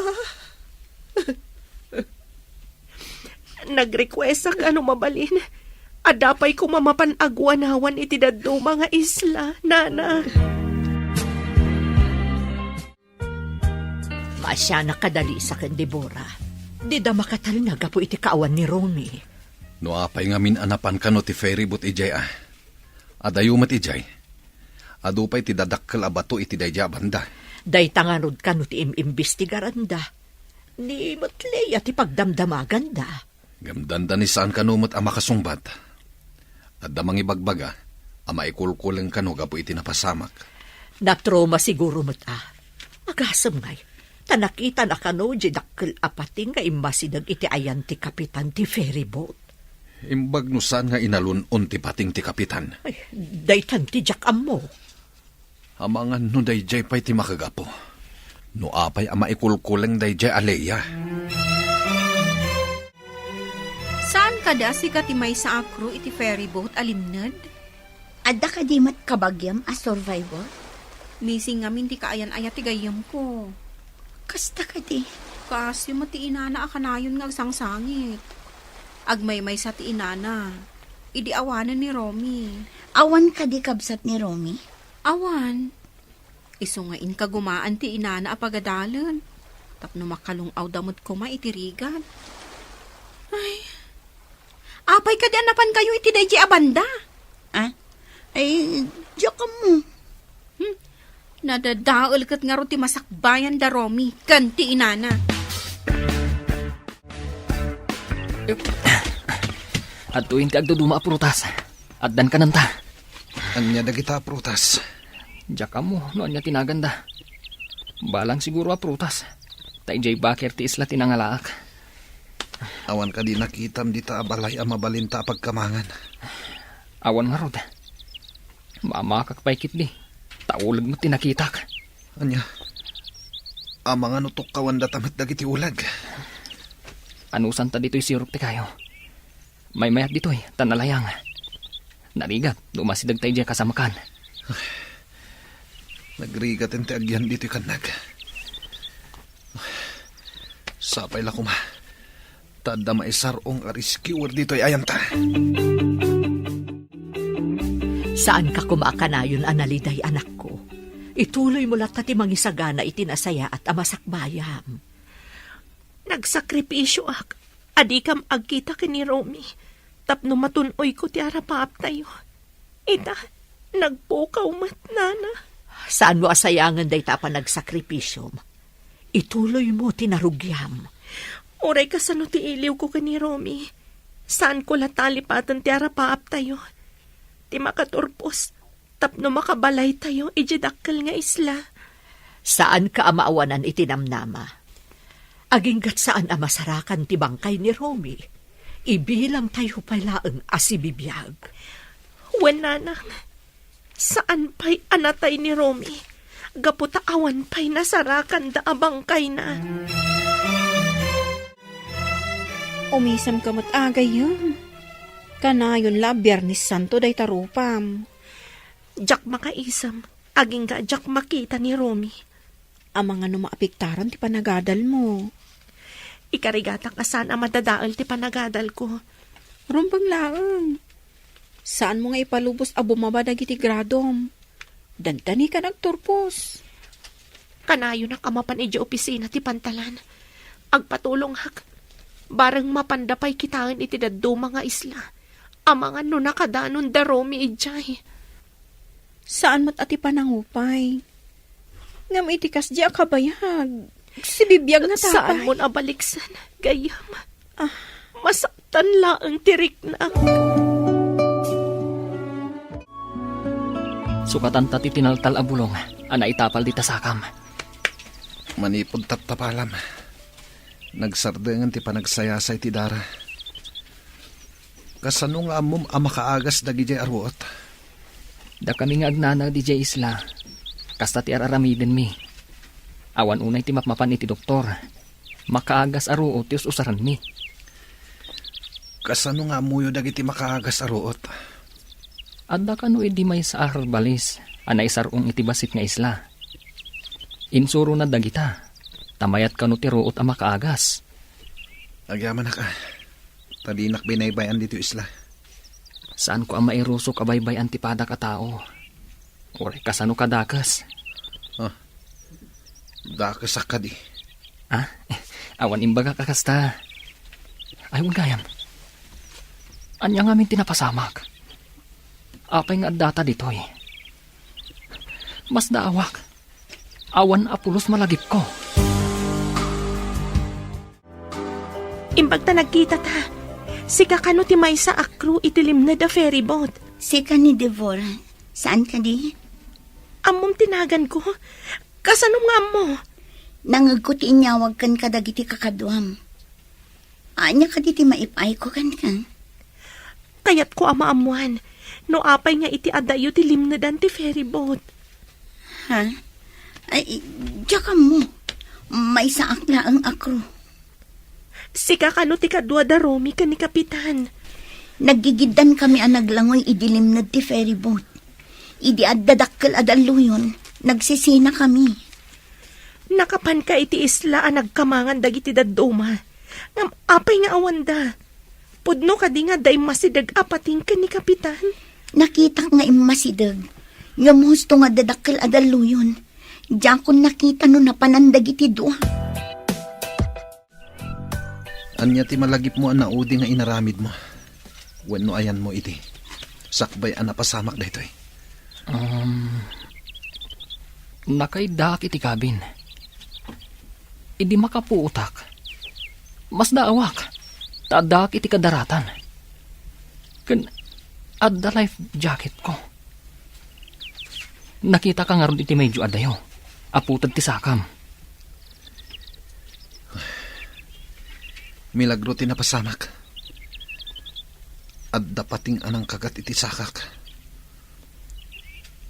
Nagrequestak a no mabalin, adda pay koma mapan aguanawan iti dadduma nga isla, nana. Maasianak a Dalisa ken Debora. Dida makatalna gapu iti kaawan ni Romy. No apay ngamin a napan kano ti ferryboat idiay a. Adayo met idiay. Adu pay ti dadakkel a bato iti daydiay a banda. Dayta ngarud kano ti im-imbestigaranda. Ni met Lea ti pagdamdamaganda. Ngem dandani saan kano met a makasungbat. Adda mangibagbaga a maikulkuleng kano gapu iti napasamak. Natrauma siguro met a. Agasem ngay, ta nakitana kano diay dakkel a pating nga immasideg iti ayan ti kapitan ti ferryboat. Imbag no saan nga inalun-on ti pating ti kapitan. Ay, daytan ti diak ammo. Amangan no daydiay pay ti makagapu. No apay a maikulkuleng daydiay a Lea. Saan kadi a sika ti maysa a crew iti ferryboat a limned? Adda kadi met kabagiam a survivor? Missing ngamin ti kaayan-ayat ti gayyemko. Kasta kadi? Kaasyo met ti inana a kanayon nga agsangsangit. Agmaymaysa ti inana. Idi awanen ni Romy. Awan kadi kabsat ni Romy? Awan. Isu nga inkagumaan ti inana a pagadalen tapno makalung-awda met koma iti rigat. Ay, apay kadi a napankayo iti daydiay a banda? Ah? Ay, diak ammo. Hmm. Nadadael ket ngarud ti masakbayan da Romy ken ti inana. Adtoyen ti agduduma a prutas. Addan kanenta. Ania dagita a prutas? Diak ammo no ania ti naganda. Balang siguro a prutas. Ta idiay baker ti isla ti nangalaak. Awan kadi nakitam dita a balay a mabalinta a pagkamangan? Awan ngarud. Mamakak pay ketdi. Ta uleg met ti nakitak. Ania? Amangan no tukkawandata met dagiti uleg? Anusanta ditoy sirok ti kayo. Maymayat ditoy, ta nalayang. Narigat, no umasideg ta idiay kasamakan. Nagrigaten ti agyan ditoy kannag. Sapay la koma. Ta adda maisar-ong a rescuer ditoy ayanta. Saanka koma a kanayon a naliday, anakko. Ituloymo latta ti mangisagana iti nasayaat a masakbayam. Nagsakripisioak a dikam agkita ken ni Romy tapno matun-oyko ti arapaaptayo. Ita, nagpukaw met, nana. Saanmo a sayangen dayta a panagsakripisom? Ituloymo ti narugiam. Uray kasano ti iliwko ken ni Romy, Saanko la talipaten ti arapaaptayo, ti makaturpos tapno makabalaytayo idiay dakkel nga isla. Saanka a maawanan iti namnama. Agingga't saan a masarakan ti bangkay ni Romy, ibilangtayo pay laeng a sibibiag. Wen, nanang, saan pay a natay ni Romy, gapu ta awan pay nasarakanda a bangkayna. Umisemka met a gayyem. Kanayon la a Biernes Santo dayta rupam. Diak makaisem, agingga a diak makita ni Romy. Amangan no maapektaran ti panagadalmo. Ikarigatak a saan a madadael ti panagadalko. Rumbeng laeng. Saanmo nga ipalubos a bumaba dagiti gradom. Dandani ka nagturpos. Kanayonak a mapan idiay opisina ti pantalan. Agpatulongak. Bareng mapanda pay kitaen iti dadduma nga isla. Amangan no nakadanon da Romy idiay. Saan met a ti panangupay. Ngem iti kasdi a kabayag, sibibiag nga tapay. Saan mon a baliksen, gayyem. Ah. Masaktan laeng ti riknak. Sukatanta ti tinaltal a bulong a naitapal dita sakam. Manipud taptapalam, nagsardengen ti panagsayasay ti dara. Kasano nga ammom a makaagas dagidiay a ruot? Dakami nga agnanaed idiay isla, kasta ti ar-aramidenmi. Awan unay ti mapmapan iti doktor. Makaagas a ruot ti us-usaranmi. Kasano nga ammoyo dagiti makaagas a ruot? Adda kano idi maysa a herbalis a naisar-ong iti bassit nga isla. Insurona dagita, ta mayat kano ti ruot a makaagas. Agyamanak a, ta dinak binaybay-an ditoy isla. Saanko a mairusok a baybay-an ti padak a tao. Uray kasano kadakes? Ah, dakesak kadi. Ah, awan imbagak a kasta. Ay, wen gayam. Ania ngamin ti napasamak? Apay nga addata ditoy? Masdaawak. Awan a pulos malagipko. Imbag ta nagkitata. Sika kano ti maysa a crew iti limned a ferryboat? Sika ni Deborah. Saan kadi? Ammom ti naganko? Kasano nga ammo? Nangegko ti inyawag ken kadagiti kakaduam. Ania kadi ti maip-ayko kenka? Kayatko a maammoan no apay nga iti adayo ti limnedan ti ferryboat. Ha? Ay, diak ammo. Maysaak laeng a crew. Sika kano ti kadua da Romy ken ni Kapitan? Naggigiddan kami a naglangoy idi limned ti ferryboat. Idi adda dakkel a dalluyon, nagsisina kami. Nakapanka iti isla a nagkamangan dagiti dadduma. Ngem apay nga awanda? Pudno kadi nga adda immasideg a pating ken ni Kapitan? Nakitak nga immasideg. Ngem husto nga adda dakkel a dalluyon. Diakon nakita no napanan dagiti dua. Ania ti malagipmo a naudi nga inaramidmo? Wenno ayanmo iti sakbay a napasamak daytoy? Um, nakaiddaak iti kabin. Idi makapuotak, masdaawak, ta addaak iti kadaratan. Ken adda life jacketko. Nakitaka ngarud iti medyo adayo, a puted ti sakam. Milagro ti napasamak. Adda pating a nangkagat iti sakak.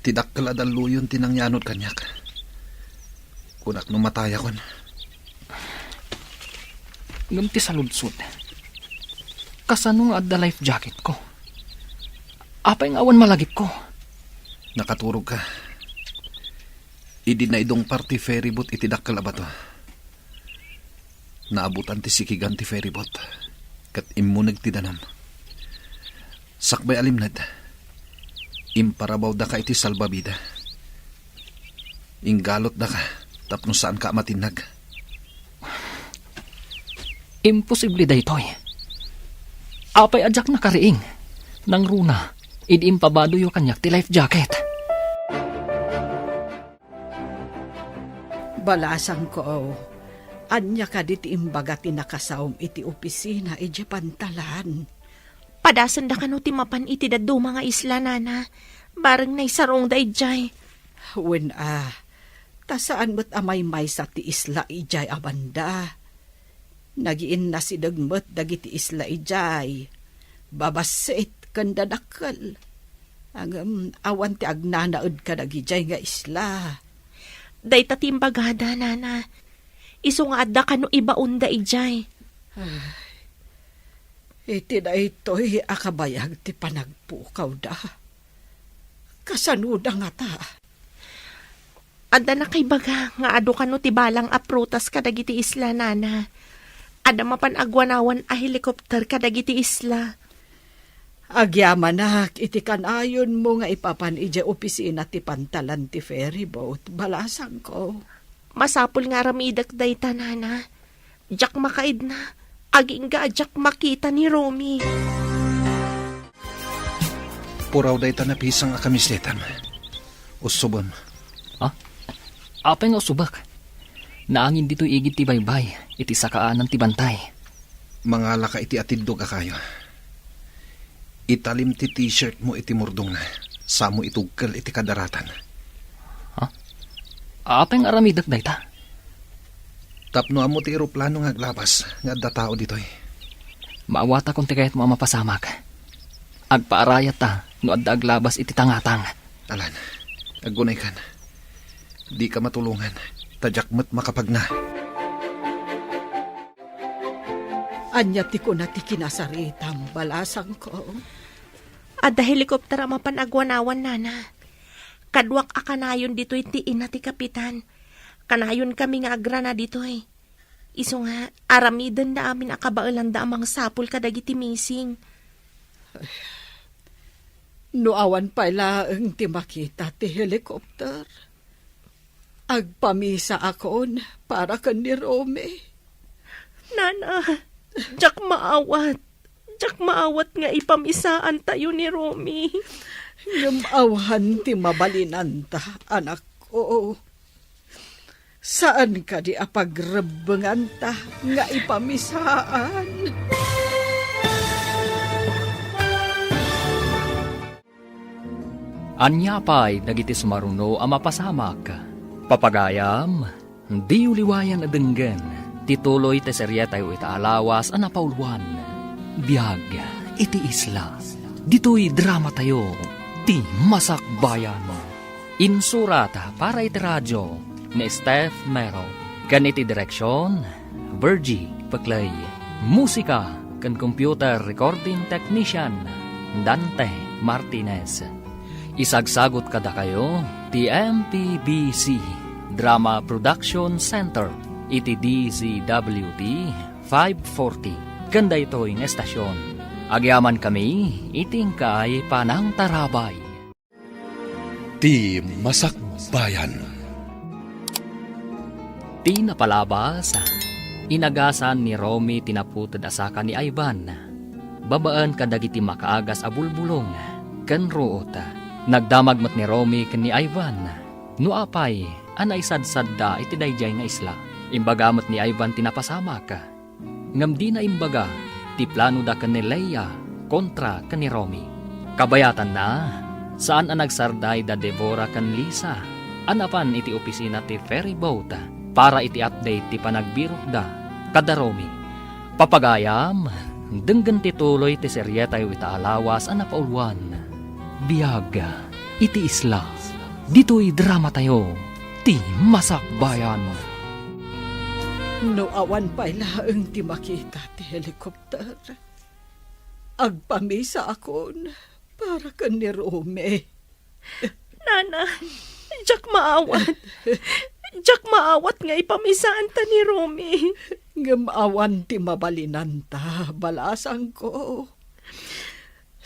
Ti dakkel a dalluyon ti nangyanod kaniak. Kunak no matayakon. Ngem ti saludsod, kasano nga adda life jacketko? Apay nga awan malagipko? Nakaturogka. Idi naidungpar ti ferryboat iti dakkel a bato, naabutan ti sikigan ti ferryboat, ket immuneg ti danum. Sakbay a limned, imparabawdaka iti salbabida. Inggalutdaka tapno saanka a matinnag. Imposible daytoy. Apay a diak nakariing? Nangruna, idi impabadoyo kaniak ti life jacket. Balasangko, ania kadi ti imbaga ti nakasaom iti opisina idiay pantalan? Padasenda kano ti mapan iti dadduma nga isla, nana. Bareng naisarungda idiay. Wen a, ta saan met a maymaysa ti isla idiay a banda. Nagiinnasideg met dagiti isla idiay. Babassit ken dadakkel. Ngem awan ti agnanaed kadagidiay nga isla. Dayta ti imbagada, nana. Isu nga adda kano ibaonda idiay. Ay, iti daytoy a kabayag ti panagpukawda. Kasanoda ngata? Adda nakaibaga nga adu kano ti balang a prutas kadagiti isla, nana. Adda mapan agwanawan a helikopter kadagiti isla. Agyamanak iti kanayonmo nga ipapan idiay opisina ti pantalan ti ferryboat, balasangko. Masapul nga aramidek dayta, nana. Diak makaidna, agingga a diak makita ni Romy. Puraw dayta napisang a kamisetam. Usubem. Ha? Apay nga usubek? Naangin ditoy igid ti baybay, iti sakaanan ti bantay. Mangalaka iti atiddog a kayo. Italim ti t-shirt mo iti murdongna. Samo itugkel iti kadaratan. Ha? Apay nga aramidek dayta? Tapno ammo ti eroplano nga aglabas nga adda tao ditoy. Maawatakon ti kayatmo a mapasamak. Agpaarayatta no adda aglabas iti tangatang. Alan, aggunaykan. Dika matulongan, ta diak met makapagna. Ania ti kuna ti kinasaritam, balasangko? Adda helikopter a mapan agwanawan, nana. Kaduak a kanayon ditoy ti ina ti kapitan. Kanayonkami nga agrana ditoy. Isu nga, aramidenda amin a kabaelanda a mangsapul kadagiti missing. No awan pay laeng ti makita ti helikopter, agpamisaakon para ken ni Romy. Nana, diak maawat. Diak maawat nga ipamisaantayo ni Romy. Ngem awan ti mabalinanta, anakko. Saan kadi a pagrebbenganta nga ipamisaan? Ania pay dagiti sumaruno a mapasamak? Papagayam, diyo liwayan a denggen ti tuloy ti serietayo ita a lawas a napauluan, Biag iti Isla. Ditoy dramatayo, ti Masakbayan. Insurat para iti radio ni Steph Mero, ken iti direksion, Virgie Peclay. Musika ken computer recording technician, Dante Martinez. Isagsagut kadakayo ti M P B C Drama Production Center iti D Z W T five forty ken daytoy nga estasion. Agyamankami iti inkay panangtarabay. Ti Masakbayan. Ti napalabas, inagasan ni Romy ti naputed a saka ni Ivan, babaen kadagiti makaagas a bulbulong ken ruot. Nagdamag met ni Romy ken ni Ivan no apay a naisadsadda iti daydiay nga isla. Imbaga met ni Ivan ti napasamak. Ngem dina imbaga ti planoda ken ni Leia kontra ken ni Romy. Kabayatanna, saan a nagsarday da Deborah ken Lisa a napan iti opisina ti ferry boat para iti update ti panagbirokda kada Romy. Papagayam, denggen ti tuloy ti serietayo ita a lawas a napauluan, Biag iti Isla. Ditoy dramatayo, ti Masakbayan. No awan pay laeng ti makita ti helikopter, agpamisaakon para ken ni Romy. Nana, diak maawat. Diak maawat nga ipamisaanta ni Romy. Ngem awan ti mabalinanta, balasangko.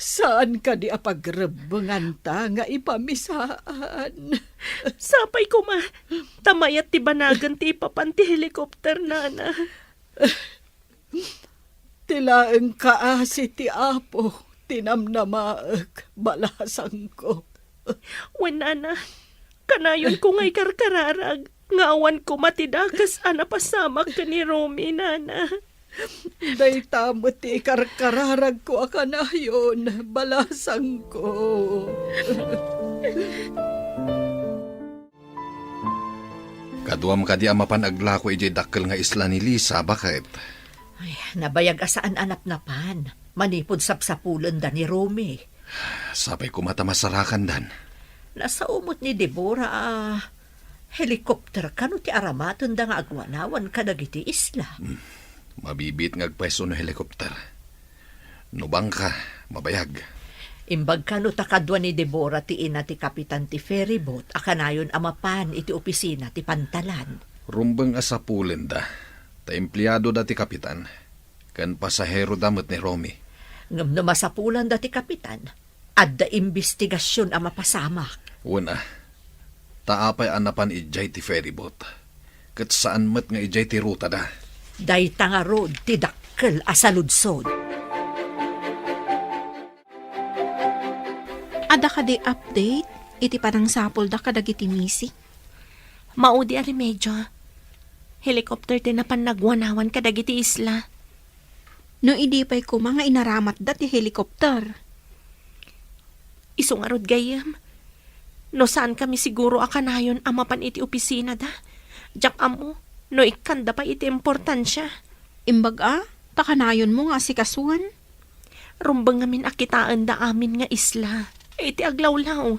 Saan kadi a pagrebbenganta nga ipamisaan? Sapay koma, ta mayat ti banagen ti ipapan ti helikopter, nana. Ti laeng kaasi ti Apo ti namnamaek, balasangko. Wen, nana, kanayonko nga ikarkararag nga awan koma ti dakes a napasamak ken ni Romy, nana. Dayta met ti ikarkararagko a kanayon, balasangko. Kaduam kadi a mapan aglako idiay dakkel nga isla ni Lisa, baket? Ay, nabayag a saan a napnapan. Manipud sapsapulenda ni Romy. Sapay koma ta masarakandan. Nasao met ni Deborah a helicopter kano ti aramatenda nga agwanawan kadagiti isla. Hmm, mabibiit nga agpayso no helicopter. No bangka, mabayag. Imbag kano ta kadua ni Deborah ti ina ti kapitan ti ferryboat a kanayon a mapan iti opisina ti pantalan. Rumbeng a sapulenda, ta empleadoda ti kapitan, ken pasaheroda met ni Romy. Ngem no masapulanda ti kapitan, adda imbestigasion a mapasamak. Wen a, ta apay a napan idiay ti ferryboat, ket saan met nga idiay ti rutada? Dayta ngarud ti dakkel a saludsod. Adda kadi update iti panangsapulda kadagiti missing? Maudi a remedio. Helicopter ti napan nagwanawan kadagiti isla. No idi pay koma nga inaramatda ti helicopter? Isu ngarud gayyem. No saankami siguro a kanayon a mapan iti opisinada, diak ammo no ikkanda pay iti importansia. Imbag a, ta kanayonmo nga asikasuan. Rumbeng ngamin a kitaenda amin nga isla iti aglawlaw.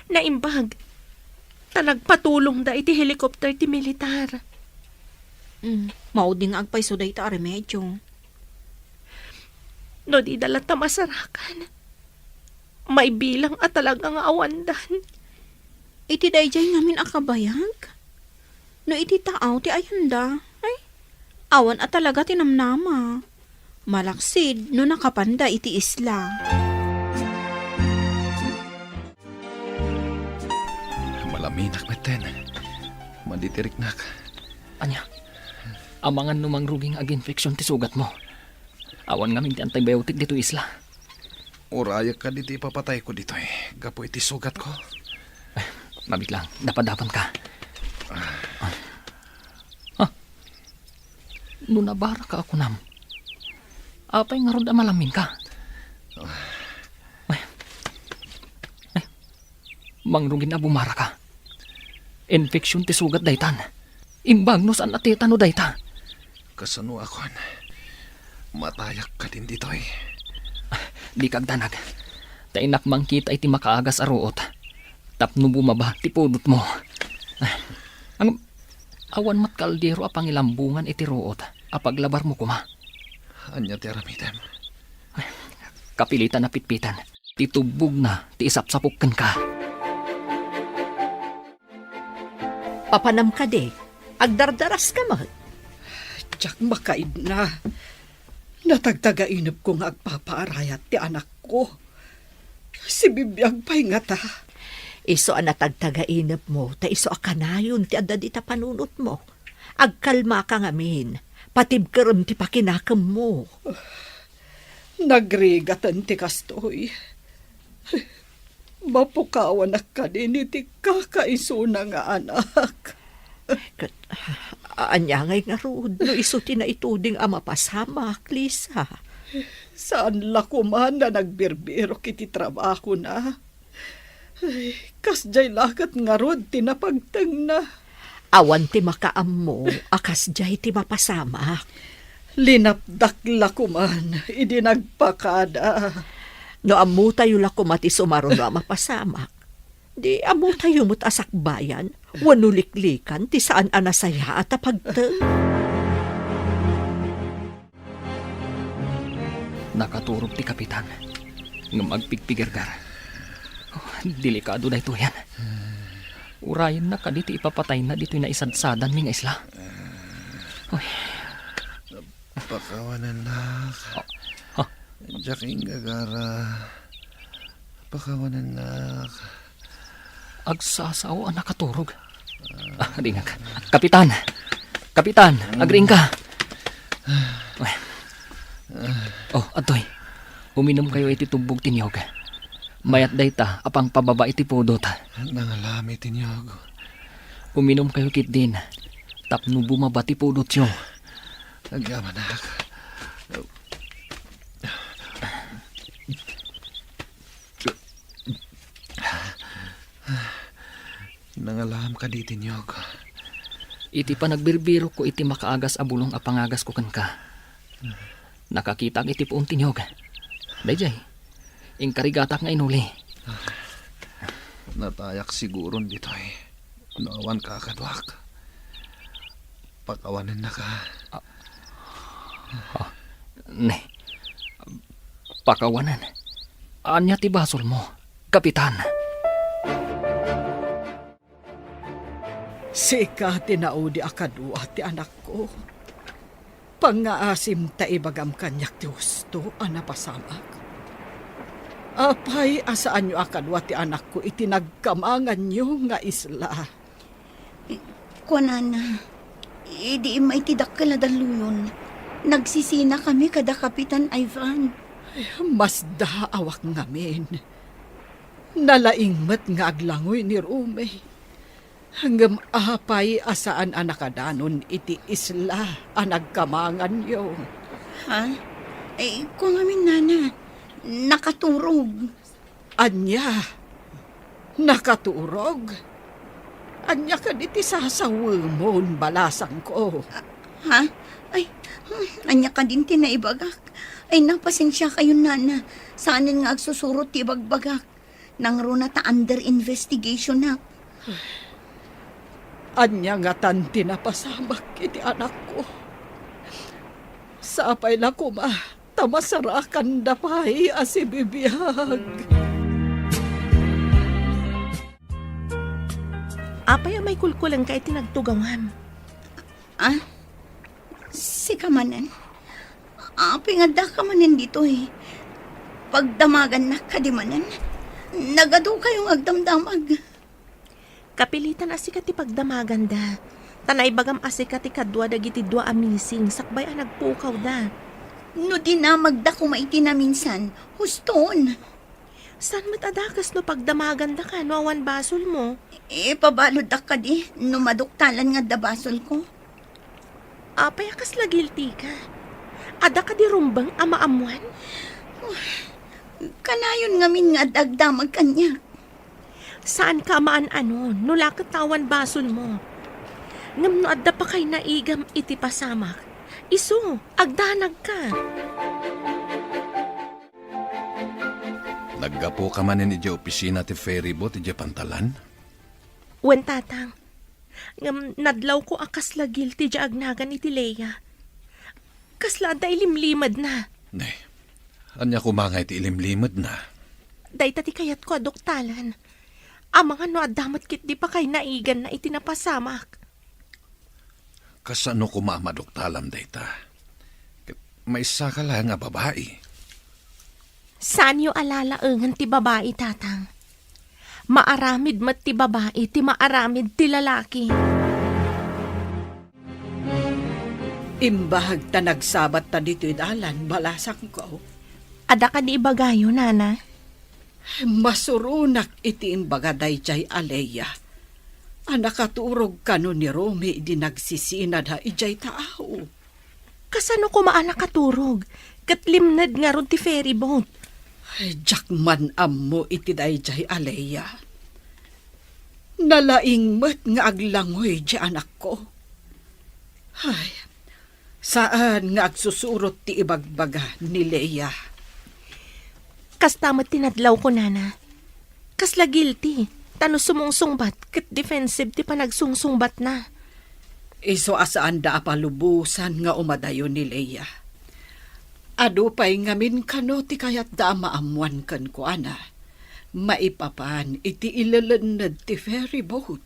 Naimbag, ta nagpatulongda iti helicopter ti militar. Mm, maudi nga agpayso dayta a remedio. No dida latta masarakan, maibilang a talaga nga awandan. Iti daydiay ngamin a kabayag? No iti taaw ti ayanda, ay, awan a talaga ti namnama. Malaksid no nakapanda iti isla. Malaminak metten. Maditiriknak. Ania? Amangan no mangruging aginfection ti sugatmo. Awan ngamin ti antibiotic ditoy isla. Urayek kadi ti ipapatayko ditoy gapu iti sugatko? Ay, mabiit lang, dapadapanka. Ah. Ah. No nabaraka a kunam, apay ngarud a malaminka? Ay. Ay. Mangrugin a bumaraka. Infection ti sugat daytan. Imbag no saan a tetano dayta. Kasano a kuan? Matayak kadin ditoy. Dika agdanag. Ta innak mangkita iti makaagas a ruot tapno bumaba ti pudotmo. Ang awan met kaldero a pangilambongan iti ruot a paglabarmo koma. Ania ti aramidem? Kapilitan a pitpitan ti tubbogna ti isapsapok kenka. Papanam kadi, agdardaraska met? Diak makaidna. Natagtagainepko nga agpapaarayat ti anakko. Sibibiag pay ngata. Isu a natagtagainepmo, ta isu a kanayon ti adda dita panunotmo. Agkalmaka ngamin, patibkerem ti pakinakemmo. Nagrigaten ti kastoy. Mapukawanak kadin iti kakaisuna nga anak. Ket, ania ngay ngarud no isu ti naituding a mapasamak, Lisa? Saan la koman a nagbirbirok iti trabahona. Ay, kasdiay la ket ngarud ti napagtengna. Awan ti makaammo a kasdiay ti mapasamak. Linapdak la koman idi nagpakada. No ammotayo la koma ti sumaruno a mapasamak, di ammotayo met a sakbayan wenno liklikan ti saan a nasayaat a pagteng. Nakaturog ti kapitan, ngem agpigpigerger. Oh, delikado daytoyen. Urayenna kadi ti ipapatayna ditoy naisadsadanmi nga isla. Uy. Pakawanennak. Ah, ah. Diak inggagara. Pakawanennak. Agsasao a nakaturog. Ah, ringag. Kapitan! Kapitan! Agriingka! Oh, adtoy. Uminumkayo iti tubbog ti niyog. Mayat dayta a pangpababa iti pudot. Nangalami ti niyog. Uminumkayo ketdin tapno bumaba ti pudotyo. Agyamanak. Nangalaam kadi ti niyog? Iti panagbirbirokko iti makaagas a bulong a pangagasko kenka, nakakitaak iti puon ti niyog. Daydiay, inkarigatak nga inuli. Natayak siguron ditoy no awan ka kaduak. Pakawanennaka. Ah, ah, ne. Pakawanen. Ania ti basolmo, Kapitan? Sika ti naudi a kadua ti anakko. Pangngaasim ta ibagam kaniak ti husto a napasamak. Apay a saanyo a kadua ti anakko iti nagkamanganyo nga isla? Kuanana, idi immay ti dakkel a dalluyon, nagsisinakami kada Kapitan Ivan. Ay, masdaawak ngamin. Nalaing met nga aglangoy ni Romy. Ngem apay a saan a nakadanon iti isla a nagkamanganyo? Ha? Ay, kua ngamin, nana, nakaturog. Ania? Nakaturog? Ania kadi ti sasawemon, balasangko? Ah, ha? Ay, hmm, ania kadin ti naibagak? Ay, napasensiakayon, nana. Saanen nga agsusurot ti ibagbagak. Nangruna ta under investigationak. Ania ngatan ti napasamak iti anakko? Sapay la koma ta masarakanda pay a sibibiag. Apay a maikulkulengka iti nagtugawam? Ah? Sika manen? Apay nga addaka manen ditoy? Pagdamagannak kadi manen? Nagadukayo nga agdamdamag. Kapilitan a sika ti pagdamaganda. Ta naibagam a sika ti kadua dagiti dua a missing sakbay a nagpukawda. No dinamagda koma iti naminsan, huston. Saan met a dakes no pagdamagandaka no awan basolmo? Ipabaluddak kadi no maduktalan nga adda basolko? Apay a kasla guilty ka? Adda kadi rumbeng a maammuan? Kanayon ngamin nga adda agdamag kaniak. Saanka a maan-anon no la ket ta awan basolmo. Ngem no adda pakainaigam iti pasamak, isu, agdanagka. Naggapuka manen idiay opisina ti ferryboat idiay pantalan? Wen, Tatang. Ngem nadlawko a kasla guilty diay agnagan iti Lea. Kasla adda ilimlimedna. Ne, ania koma nga iti ilimlimedna? Dayta ti kayatko a duktalan. Amangan no adda met ketdi pakainaiganna iti napasamak. Kasano koma a maduktalam dayta? Ket maysa ka laeng a babai. Saanyo a lalaengen ti babai, Tatang. Maaramid met ti babai ti maaramid ti lalaki. Imbag ta nagsabatta ditoy dalan, balasangko. Adda kadi ibagayo, Nana? Masuronak iti imbaga daydiay a Lea a nakaturog kano ni Romy idi nagsisinada idiay taaw. Kasano koma a nakaturog ket limned ngarud ti ferryboat? Ay, diak man ammo iti daydiay a Lea. Nalaing met nga aglangoy ti anakko. Ay, saan nga agsusurot ti ibagbaga ni Lea. Kasta met ti nadlawko, Nana. Kasla guilty, ta no sumungsungbat ket defensive ti panagsungsungbatna. Isu a saanda a palubosan nga umadayo ni Lea. Adu pay ngamin kano ti kayatda a maammoan kenkuana maipapan iti ilelenned ti ferryboat.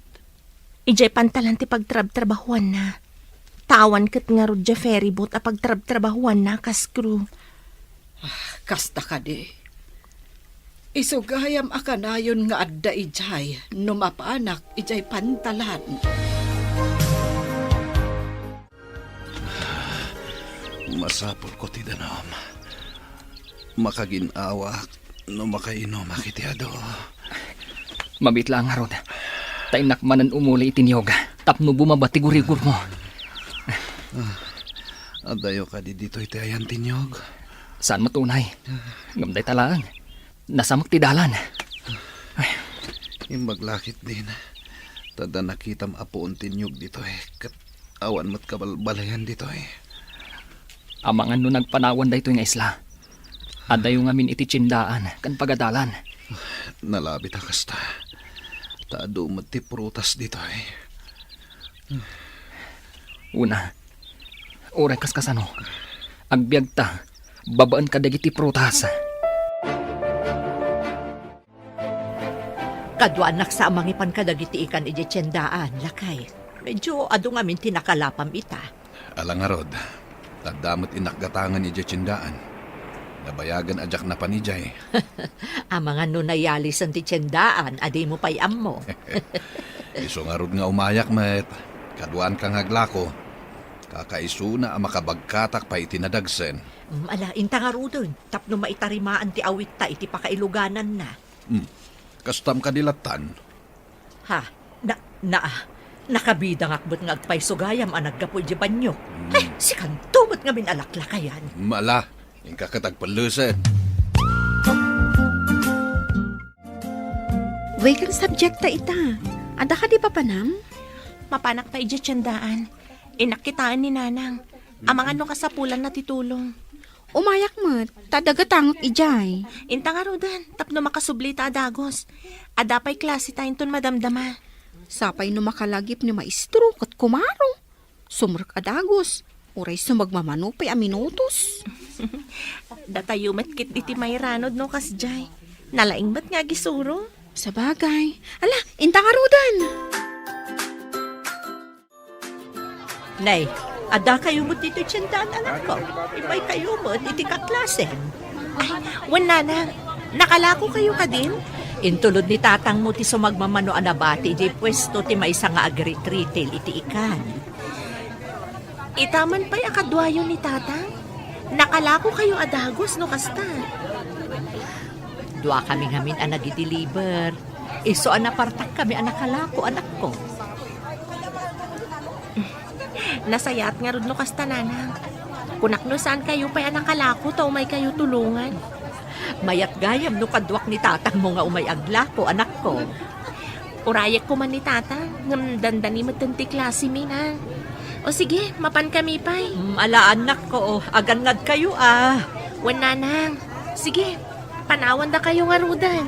Idiay pantalan ti pagtrabtrabahuanna. Ta awan ket ngarud diay ferryboat a pagtrabtrabahuanna kas crew. Ah, kasta kadi. Isu gayam a kanayon nga adda idiay no mapanak idiay pantalan. Masapulko ti danum. Makagin-awak no makainumak iti adu. Mabit la ngarud. Ta innak manen umuli iti niyog tapno bumaba ti gurigurmo. Adayo kadi ditoy ti ayan ti niyog? Saan met unay. Ngem dayta laeng. Nasamek ti dalan. Ay. Imbag la ketdin. Ta adda nakitam a puon ti niyog ditoy, ket awan met kabalbaliwen ditoy. Amangan no nagpanawan daytoy nga isla. Adayo ngamin iti tiendaan ken pagadalan. Nalabit a kasta. Ta adu met ti prutas ditoy. Una, uray kas kasano, agbiagta babaen kadagiti prutas. Kaduanak sa a mangipan kadagiti ikan idiay tiendaan, lakay. Medyo adu ngamin ti nakalapam ita. Ala ngarud, adda met innak gatangen idiay tiendaan. Nabayagen a diak napan idiay. Amangan no nayalisen ti tiendaan a dimo pay ammo. Isu ngarud nga umayak met, kaduanka nga aglako. Kakaisuna a makabagkatak pay iti nadagsen. Mm, ala, inta ngaruden, tapno maitarimaan ti awitta iti pakailugananna. Hmm. Kastam kadi lattan? Ha? Na, na, nakabidangak met nga agpayso gayam a naggapu idiay banio. Hmm. Ay, sikanto met ngamin a laklakayan. Mala, inka ket agpellesen. Weekend subject ta ita. Adda kadi papanam? Mapanak ta idiay tiendaan. Innak kitaen ni Nanang. Amangan no kasapulanna ti tulong. Umayak met, ta adda gatangek idiay. Inta ngaruden, tapno makasubli ta a dagus. Adda pay klase ta inton madamdama. Sapay no makalagip ni maestro ket kumaro. Sumrek a dagus, uray sumagmamano pay a minutos. Datayo met ket iti mairanod no kasdiay. Nalaing met nga agisuro. Sabagay. Ala, inta ngaruden. Nay, adda kayo met ditoy tiendaan, anakko. Immay kayo met iti kaklasem. Ay, wen, Nanang, nakalako kayo kadin? Intulod ni tatangmo ti sumagmamano a nabati idiay puesto ti maysa nga agritretail iti ikan. Ita man pay a kaduayo ni Tatang? Nakalako kayo a dagus no kasta. Dua kami ngamin a nagideliver. Isu a napartak kami a nakalako, anakko. Nasayaat ngarud no kasta, Nanang. Kunak no saan kayo pay a nakalako ta umay kayo tulongan. Mayat gayam no kaduak ni tatangmo nga umay aglako, anakko. Urayek koma ni Tatang, ngem dandani metten ti klase mi, Nang. O sige, mapan kami pay. Mm, ala, anakko, o, agannad kayo, a. Wen, Nanang. Sige, panawanda kayo ngaruden.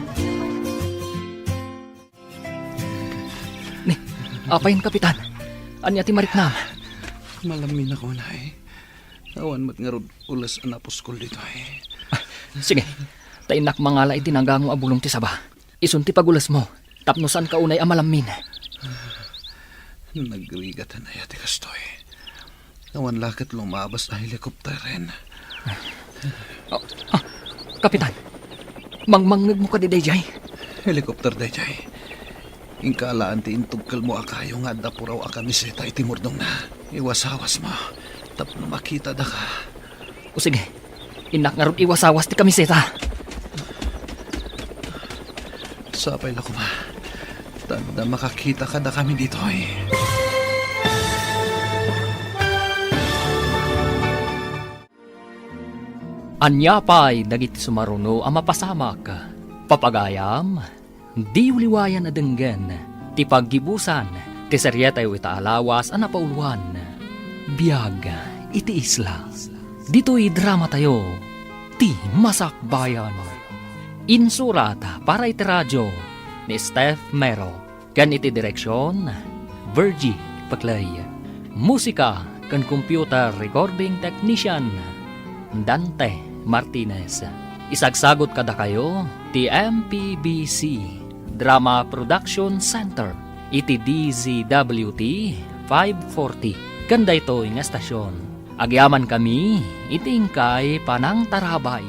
Ni, apay, Kapitan? Ania ti mariknam? Malamminak unay. Awan met ngarud ules a napuskol ditoy. Ah, sige, ta innak mangala iti nagango a bulong ti saba. Isun ti pagulesmo, tapno saanka unay a malammin. Nagrigat aya ti kastoy. Awan la ket lumabas a helikopteren. Ah, ah, Kapitan, mangmangngegmo kadi daydiay? Helikopter daydiay. Inka alaan ti intugkelmo a kayo nga adda puraw a kamiseta iti murdongna. Iwasawasmo tapno makitada ka. O sige, innak ngarud iwasawas ti kamiseta. Sapay la koma. Ta adda makakita kadakami ditoy. Ania pay dagiti sumaruno a mapasamak? Papagayam, diyo liwayan a denggen ti paggibusan ti serietayo ita a lawas a napauluan, Biag iti Isla. Ditoy dramatayo, Ti Masakbayan. Insurat para iti radio ni Steph Mero. Ken iti direksion, Virgie Peclay. Musika ken computer recording technician, Dante Martinez. Isagsagut kadakayo ti M P B C Drama Production Center iti D Z W T five forty. Ken daytoy nga estasion, agyamankami iti inkay panangtarabay.